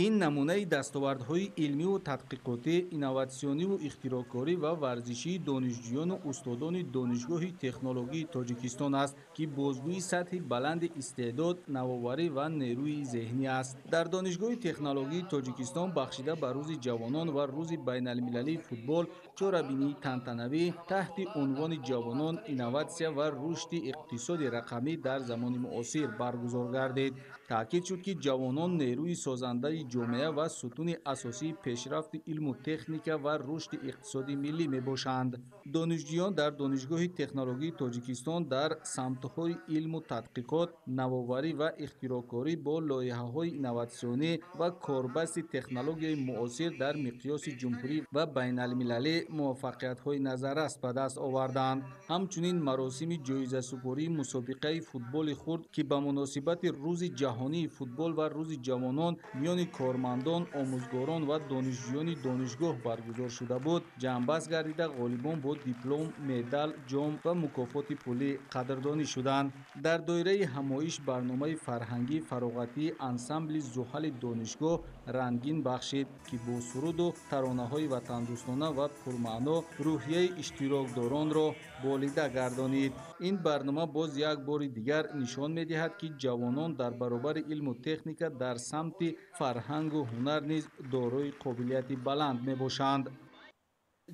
Ин намунаи дастовардҳои илмиву тадқиқотӣ, инноватсиониву ихтироъкорӣ ва варзишии донишҷӯёну устодони Донишгоҳи технологии Тоҷикистон аст, ки бозгӯи сатҳи баланди истеъдод, навоварӣ ва нерӯи зеҳнӣ аст. Дар Донишгоҳи технологии Тоҷикистон бахшида ба Рӯзи ҷавонон ва Рӯзи байналмилалии футбол чорабинии тантанавӣ таҳти унвони «Ҷавонон, инноватсия ва рушди иқтисоди рақамӣ дар замони муосир» баргузор гардид. Таъкид шуд, ки ҷавонон нерӯи созандаи ҷомеа ва сутуни асосии пешрафти илму техника ва рушди иқтисоди миллӣ мебошанд. Донишҷӯён дар Донишгоҳи технологии Тоҷикистон дар самтҳои илму тадқиқот, навоварӣ ва ихтироъкорӣ бо лоиҳаҳои инноватсионӣ ва корбасти технологияи муосир дар миқёси ҷумҳурӣ ва байналмилалӣ муваффақиятҳои назаррас ба даст оварданд. Ҳамчунин маросими ҷоизасупории мусобиқаи футболи хурд, ки ба муносибати Рӯзи ҷаҳонии футбол ва Рӯзи ҷавонон миёни кормандон, омӯзгорон ва донишҷӯёни донишгоҳ баргузор шуда буд, ҷамъбаст гардида, ғолибон бо диплом, медал, ҷом ва мукофоти пулӣ қадрдонӣ шуданд. Дар доираи ҳамоиш барномаи фарҳангӣ фароғатии ансамбли Зуҳали донишгоҳ рангин бахшид, ки бо суруду таронаҳои ватандӯстона ва пурмаъно рӯҳияи иштирокдоронро болида гардонид. Ин барнома боз як бори дигар нишон медиҳад, ки ҷавонон дар баробари илму техника дар самти фарҳангу ҳунар низ дорои қобилияти баланд мебошанд.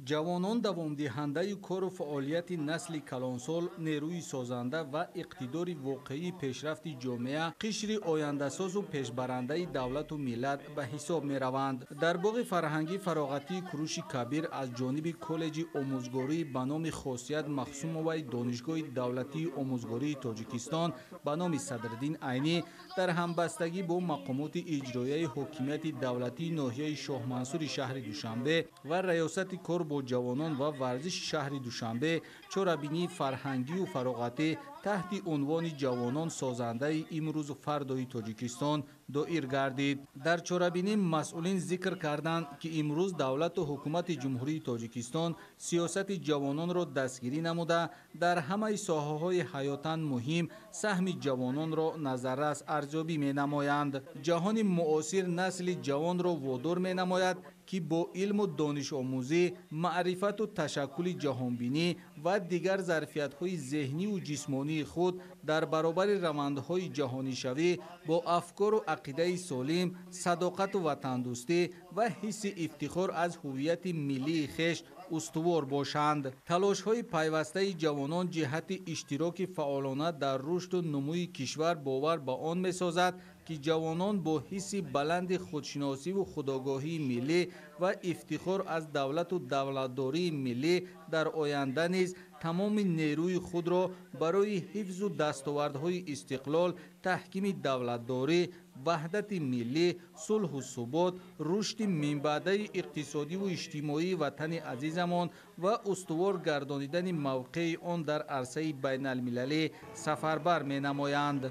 Ҷавонон давомдиҳандаи кору фаъолияти насли калонсол, нерӯи созанда ва иқтидори воқеии пешрафти ҷомеа, қишри ояндасозу пешбарандаи давлату миллат ба ҳисоб мераванд. Дар боғи фарҳангӣ фароғатии Куруши Кабир аз ҷониби коллеҷи омӯзгорӣ ба номи Хосият Махсумоваи Донишгоҳи давлатии омӯзгории Тоҷикистон ба номи Садриддин Айнӣ дар ҳамбастагӣ бо мақомоти иҷроияи ҳокимияти давлатии ноҳияи Шоҳмансури шаҳри Душанбе ва раёсати кор бо ҷавонон ва варзиши шаҳри Душанбе чорабинии фарҳангию фароғатӣ таҳти унвони ҷавонон созандаи имрӯзу фардои Тоҷикистон доир гардид. Дар чорабинӣ масъулин зикр карданд, ки имрӯз давлату ҳукумати Ҷумҳурии Тоҷикистон сиёсати ҷавононро дастгирӣ намуда, дар ҳамаи соҳаҳои ҳаётан муҳим саҳми ҷавононро назаррас арзёбӣ менамоянд. Ҷаҳони муосир насли ҷавонро водор менамояд, ки бо илму донишомӯзӣ, маърифату ташаккули ҷаҳонбинӣ ва дигар зарфиятҳои зеҳниву ҷисмонии худ дар баробари равандҳои ҷаҳонишавӣ бо афкору ақидаи солим, садоқату ватандӯстӣ ва ҳисси ифтихор аз ҳуввияти миллии хеш устувор бошанд. Талошҳои пайвастаи ҷавонон ҷиҳати иштироки фаъолона дар рушду нумӯи кишвар бовар ба он месозад, ки ҷавонон бо ҳисси баланди худшиносиву худогоҳии миллӣ ва ифтихор аз давлату давлатдории миллӣ дар оянда низ тамоми нерӯи худро барои ҳифзу дастовардҳои истиқлол, таҳкими давлатдорӣ, ваҳдати миллӣ, сулҳу субот, рушди минбаъдаи иқтисодиву иҷтимоии ватани азизамон ва устувор гардонидани мавқеи он дар арсаи байналмилалӣ сафарбар менамоянд.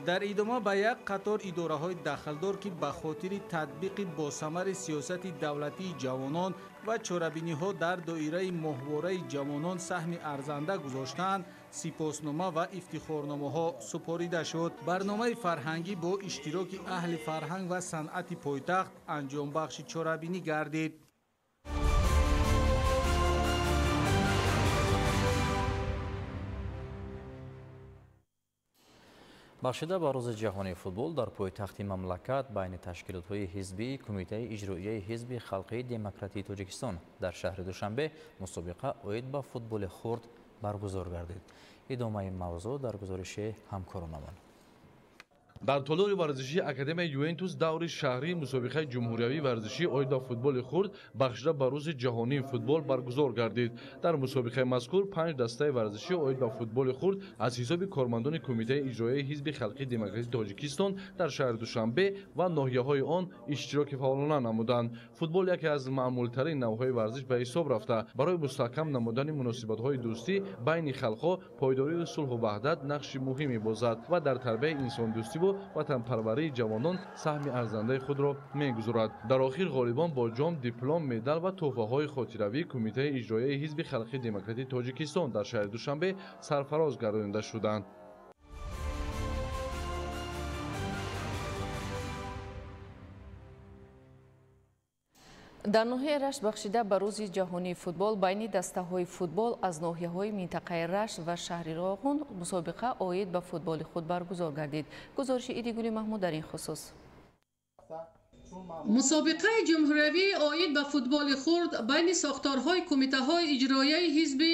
Дар идома ба як қатор идораҳои дахлдор, ки ба хотири татбиқи босамари сиёсати давлатии ҷавонон ва чорабиниҳо дар доираи моҳвораи ҷавонон саҳми арзанда гузоштаанд, сипоснома ва ифтихорномаҳо супорида шуд. Барномаи фарҳангӣ бо иштироки аҳли фарҳанг ва санъати пойтахт анҷомбахши чорабинӣ гардид. Бахшида ба рӯзи ҷаҳонии футбол дар пойтахти мамлакат байни ташкилотҳои ҳизбии Кумитаи иҷроияи Ҳизби Халқии Демократии Тоҷикистон дар шаҳри Душанбе мусобиқа оид ба футболи хурд баргузор гардид. Идомаи мавзӯъ дар гузориши ҳамкоронамон. Дар толори варзишии Академияи Ювентус даври шаҳрии мусобиқаи ҷумҳуриявии варзишӣ оид ба футболи хурд бахшида ба рӯзи ҷаҳонии футбол баргузор гардид. Дар мусобиқаи мазкур 5 дастаи варзишӣ оид ба футболи хурд аз ҳисоби кормандони Кумитаи иҷроияи Ҳизби Халқии Демократии Тоҷикистон дар шаҳри Душанбе ва ноҳияҳои он иштироки фаъолона намуданд. Футбол яке аз маъмултарин навъҳои варзиш ба ҳисоб рафта, барои мустаҳкам намудани муносибатҳои дӯстӣ байни халқҳо, пойдории сулҳу ваҳдат нақши муҳим мебозад ва дар тарбияи инсондӯстиву ватанпарварии ҷавонон саҳми арзандаи худро мегузорад. Дар охир ғолибон бо ҷом, диплом, медал ва тӯҳфаҳои хотиравии Кумитаи иҷроияи Ҳизби Халқии Демократии Тоҷикистон дар шаҳри Душанбе сарфароз гардонида шуданд. Дар ноҳияи Рашт бахшида ба рӯзи ҷаҳонии футбол байни дастаҳои футбол аз ноҳияҳои минтақаи Рашт ва шаҳри Роғун мусобиқа оид ба футболи худ баргузор гардид. Гузориши Идигули Маҳмуд дар ин хусус. Мусобиқаи ҷумҳуриявӣ оид ба футболи хурд байни сохторҳои кумитаҳои иҷроияи Ҳизби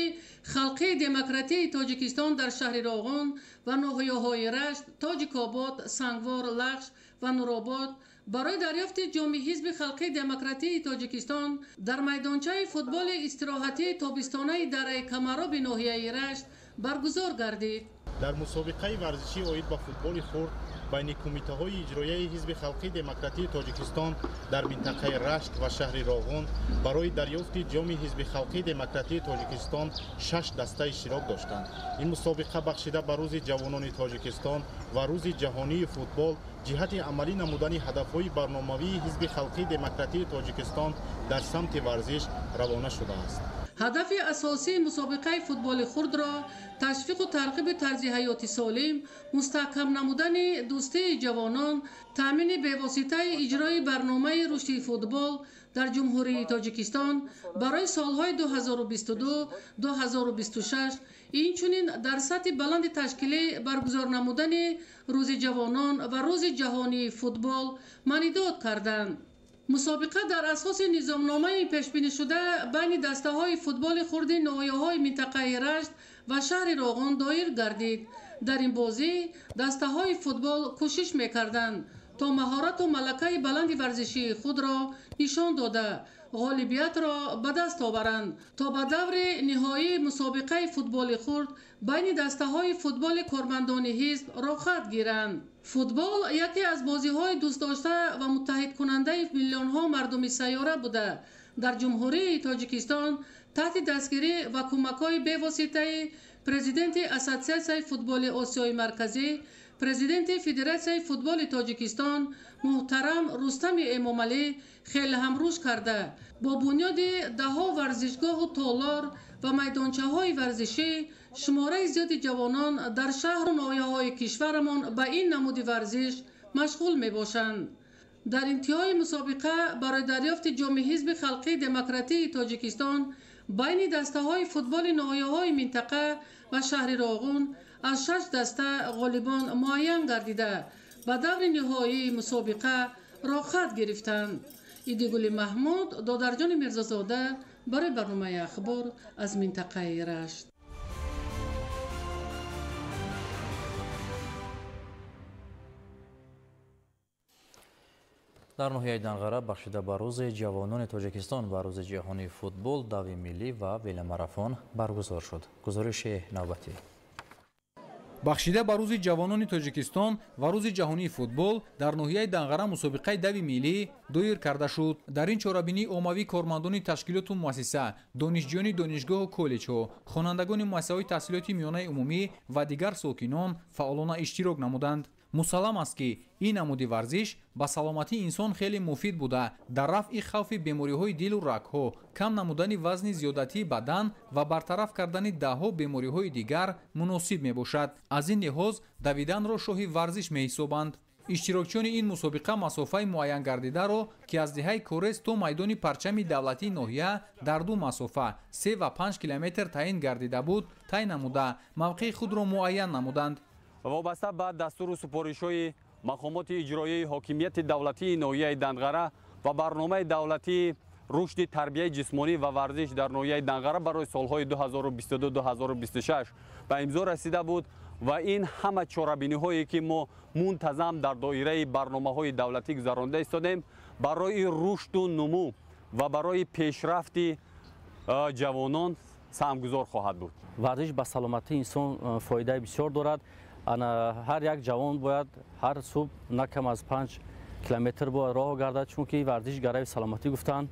Халқии Демократии Тоҷикистон дар шаҳри Роғун ва ноҳияҳои Рашт, Тоҷикобод, Сангвор, Лахш ва Нуробод барои дарёфти ҷоми Ҳизби Халқии Демократии Тоҷикистон дар майдончаи футболи истироҳатии тобистонаи дараи Камароби ноҳияи Рашт баргузор гардид. Дар мусобиқаи варзишӣ оид ба футболи хурд байни кумитаҳои иҷроияи Ҳизби Халқии Демократии Тоҷикистон дар минтақаи Рашт ва шаҳри Роғун барои дарёфти ҷоми Ҳизби Халқии Демократии Тоҷикистон 6 даста иштирок доштанд. Ин мусобиқа бахшида ба рӯзи ҷавонони Тоҷикистон ва рӯзи ҷаҳонии футбол ҷиҳати амалӣ намудани ҳадафҳои барномавии Ҳизби Халқии Демократии Тоҷикистон дар самти варзиш равона шудааст. Ҳадафи асосии мусобиқаи футболи хурдро ташвиқу тарғиби тарзи ҳаёти солим, мустаҳкам намудани дӯстии ҷавонон, таъмини бевоситаи иҷрои барномаи рушди футбол дар Ҷумҳурии Тоҷикистон барои солҳои 2022-2026, инчунин дар сатҳи баланди ташкилӣ баргузор намудани рӯзи ҷавонон ва рӯзи ҷаҳонии футбол маънидод карданд. Мусобиқа дар асоси низомномаи пешбинишуда байни дастаҳои футболи хурди ноҳияҳои минтақаи Рашт ва шаҳри Роғун доир гардид. Дар ин бозӣ дастаҳои футбол кӯшиш мекарданд, то маҳорату малакаи баланди варзишии худро нишон дода, ғолибиятро ба даст оваранд, то ба даври ниҳоии мусобиқаи футболи хурд байни дастаҳои футболи кормандони ҳизб роҳхат гиранд. Футбол яке аз бозиҳои дӯстдошта ва муттаҳидкунандаи миллионҳо мардуми сайёра буда, дар Ҷумҳурии Тоҷикистон таҳти дастгирӣ ва кӯмакҳои бевоситаи президенти Ассотсиатсияи футболи Осиёи Марказӣ, президенти Федератсияи футболи Тоҷикистон муҳтарам Рустами Эмомалӣ хеле ҳам рушд карда, бо бунёди даҳҳо варзишгоҳу толор ва майдончаҳои варзишӣ шумораи зиёди ҷавонон дар шаҳру ноҳияҳои кишварамон ба ин намуди варзиш машғул мебошанд. Дар интиҳои мусобиқа барои дарёфти ҷоми Ҳизби Халқии Демократии Тоҷикистон байни дастаҳои футболи ноҳияҳои минтақа ва шаҳри Роғун аз 6 даста ғолибон муайян гардида, ба даври ниҳоии мусобиқа роҳхат гирифтанд. Идигули Маҳмуд, Додарҷони Мирзозода барои барномаи Ахбор аз минтақаи Рашт. Дар ноҳияи Данғара бахшида ба рӯзи ҷавонони Тоҷикистон ва рӯзи ҷаҳонии футбол дави миллӣ ва веломарафон баргузор шуд. Гузориши навбатӣ. Бахшида ба рӯзи ҷавонони Тоҷикистон ва рӯзи ҷаҳонии футбол дар ноҳияи Данғара мусобиқаи дави миллӣ доир карда шуд. Дар ин чорабинии оммавӣ кормандони ташкилоту муассиса, донишҷӯёни донишгоҳу коллеҷҳо, хонандагони муассисаҳои таҳсилоти миёнаи умумӣ ва дигар сокинон фаъолона иштирок намуданд. Мусаллам аст, ки ин намуди варзиш ба саломатии инсон хеле муфид буда, дар рафъи хавфи бемориҳои дилу рагҳо, кам намудани вазни зиёдатии бадан ва бартараф кардани даҳҳо бемориҳои дигар муносиб мебошад. Аз ин лиҳоз давиданро шоҳи варзиш меҳисобанд. Иштирокчиёни ин мусобиқа масофаи муайянгардидаро, ки аз деҳаи Корез то майдони парчами давлатии ноҳия дар ду масофа 3 ва 5 километр таъин гардида буд, тай намуда, мавқеи худро муайян намуданд. Вобаста ба дастуру супоришҳои мақомоти иҷроияи ҳокимияти давлатии ноҳияи Данғара ва барномаи давлатии рушди тарбияи ҷисмонӣ ва варзиш дар ноҳияи Данғара барои солҳои 2022-2026 ба имзо расида буд ва ин ҳама чорабиниҳое ки мо мунтазам дар доираи барномаҳои давлатӣ гузаронда истодем барои рушду нумӯ ва барои пешрафти ҷавонон саҳмгузор хоҳад буд. Варзиш ба саломатии инсон фоидаи бисёр дорад. Ҳар як ҷавон бояд ҳар субҳ на кам аз 5 километр бояд роҳ гардад, чунки варзиш гарави саломатӣ гуфтанд.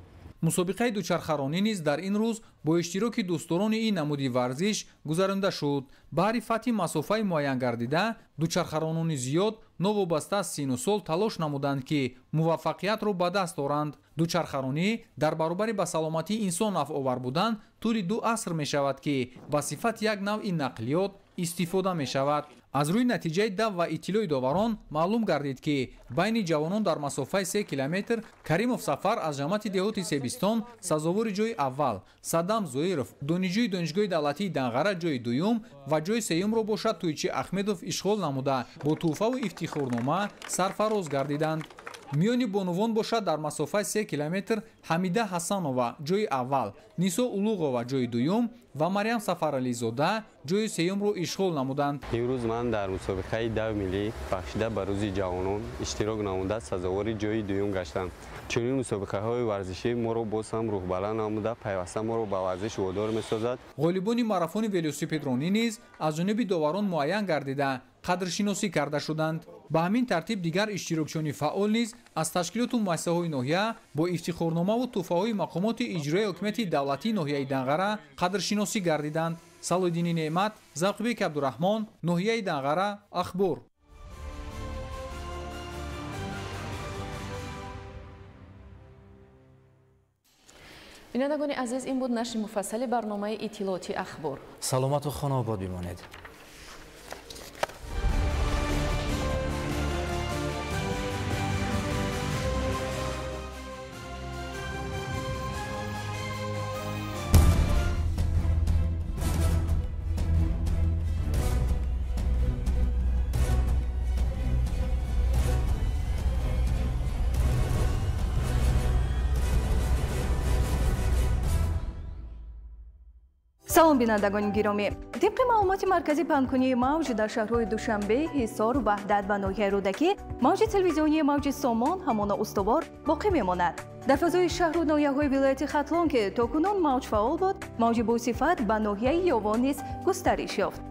Мусобиқаи дучархаронӣ низ дар ин рӯз бо иштироки дӯстдорони ин намуди варзиш гузаронда шуд. Баҳри фатҳи масофаи муайянгардида дучархаронони зиёд новобаста аз сину сол талош намуданд, ки муваффақиятро ба даст оранд. Дучархаронӣ дар баробари ба саломатии инсон нафъовар будан тӯли 2 аср мешавад, ки ба сифати як навъи нақлиёт истифода мешавад. Аз рӯи натиҷаи дав ва иттилои доварон маълум гардид, ки байни ҷавонон дар масофаи 3 километр Каримов Сафар аз ҷамоати деҳоти Себистон сазовори ҷои аввал, Садам Зоиров донишҷӯи донишгоҳи давлатии Данғара ҷои дуюм ва ҷои сеюмро бошад Тӯйчи Ахмедов ишғол намуда, бо тӯҳфаву ифтихорнома сарфароз гардиданд. Миёни бонувон бошад дар масофаи 3 километр Ҳамида Ҳасанова ҷои аввал, Нисо Улуғова ҷои дуюм ва Марьям Сафарализода ҷои сеюмро ишғол намуданд. Имрӯз ман дар мусобиқаи дави миллӣ бахшида ба рӯзи ҷавонон иштирок намуда сазовори ҷои дуюм гаштам. Чунин мусобиқаҳои варзишӣ моро боз ҳам рӯҳбаланд намуда, пайваста моро ба варзиш водор месозад. Ғолибони марафони велосипедронӣ низ аз ҷониби доварон муайян гардида, қадршиносӣ карда шуданд. Ба ҳамин тартиб дигар иштирокчиёни фаъол низ аз ташкилоту муассисаҳои ноҳия бо ифтихорномаву тӯҳфаҳои мақомоти иҷроияи ҳокимияти давлатии ноҳияи Данғара қадршиносӣ гардиданд. Салоҳиддини Неъмат, Завқибек Абдураҳмон, ноҳияи Данғара, Ахбор. Бинандагони азиз, ин буд нашри муфассали барномаи иттилооти Ахбор. Саломату хонаобод бимонед. Салом, бинандагони гиромӣ. Тибқи маълумоти маркази паҳнкунии мавҷ дар шаҳрҳои Душанбе, Ҳисор, Ваҳдат ва ноҳияи Рӯдакӣ мавҷи телевизионии мавҷи Сомон ҳамона устувор боқӣ мемонад. Дар фазои шаҳру ноҳияҳои вилояти Хатлон, ки то кунун мавҷ фаъол буд, мавҷи босифат ба ноҳияи Ёвон низ густариш ёфт.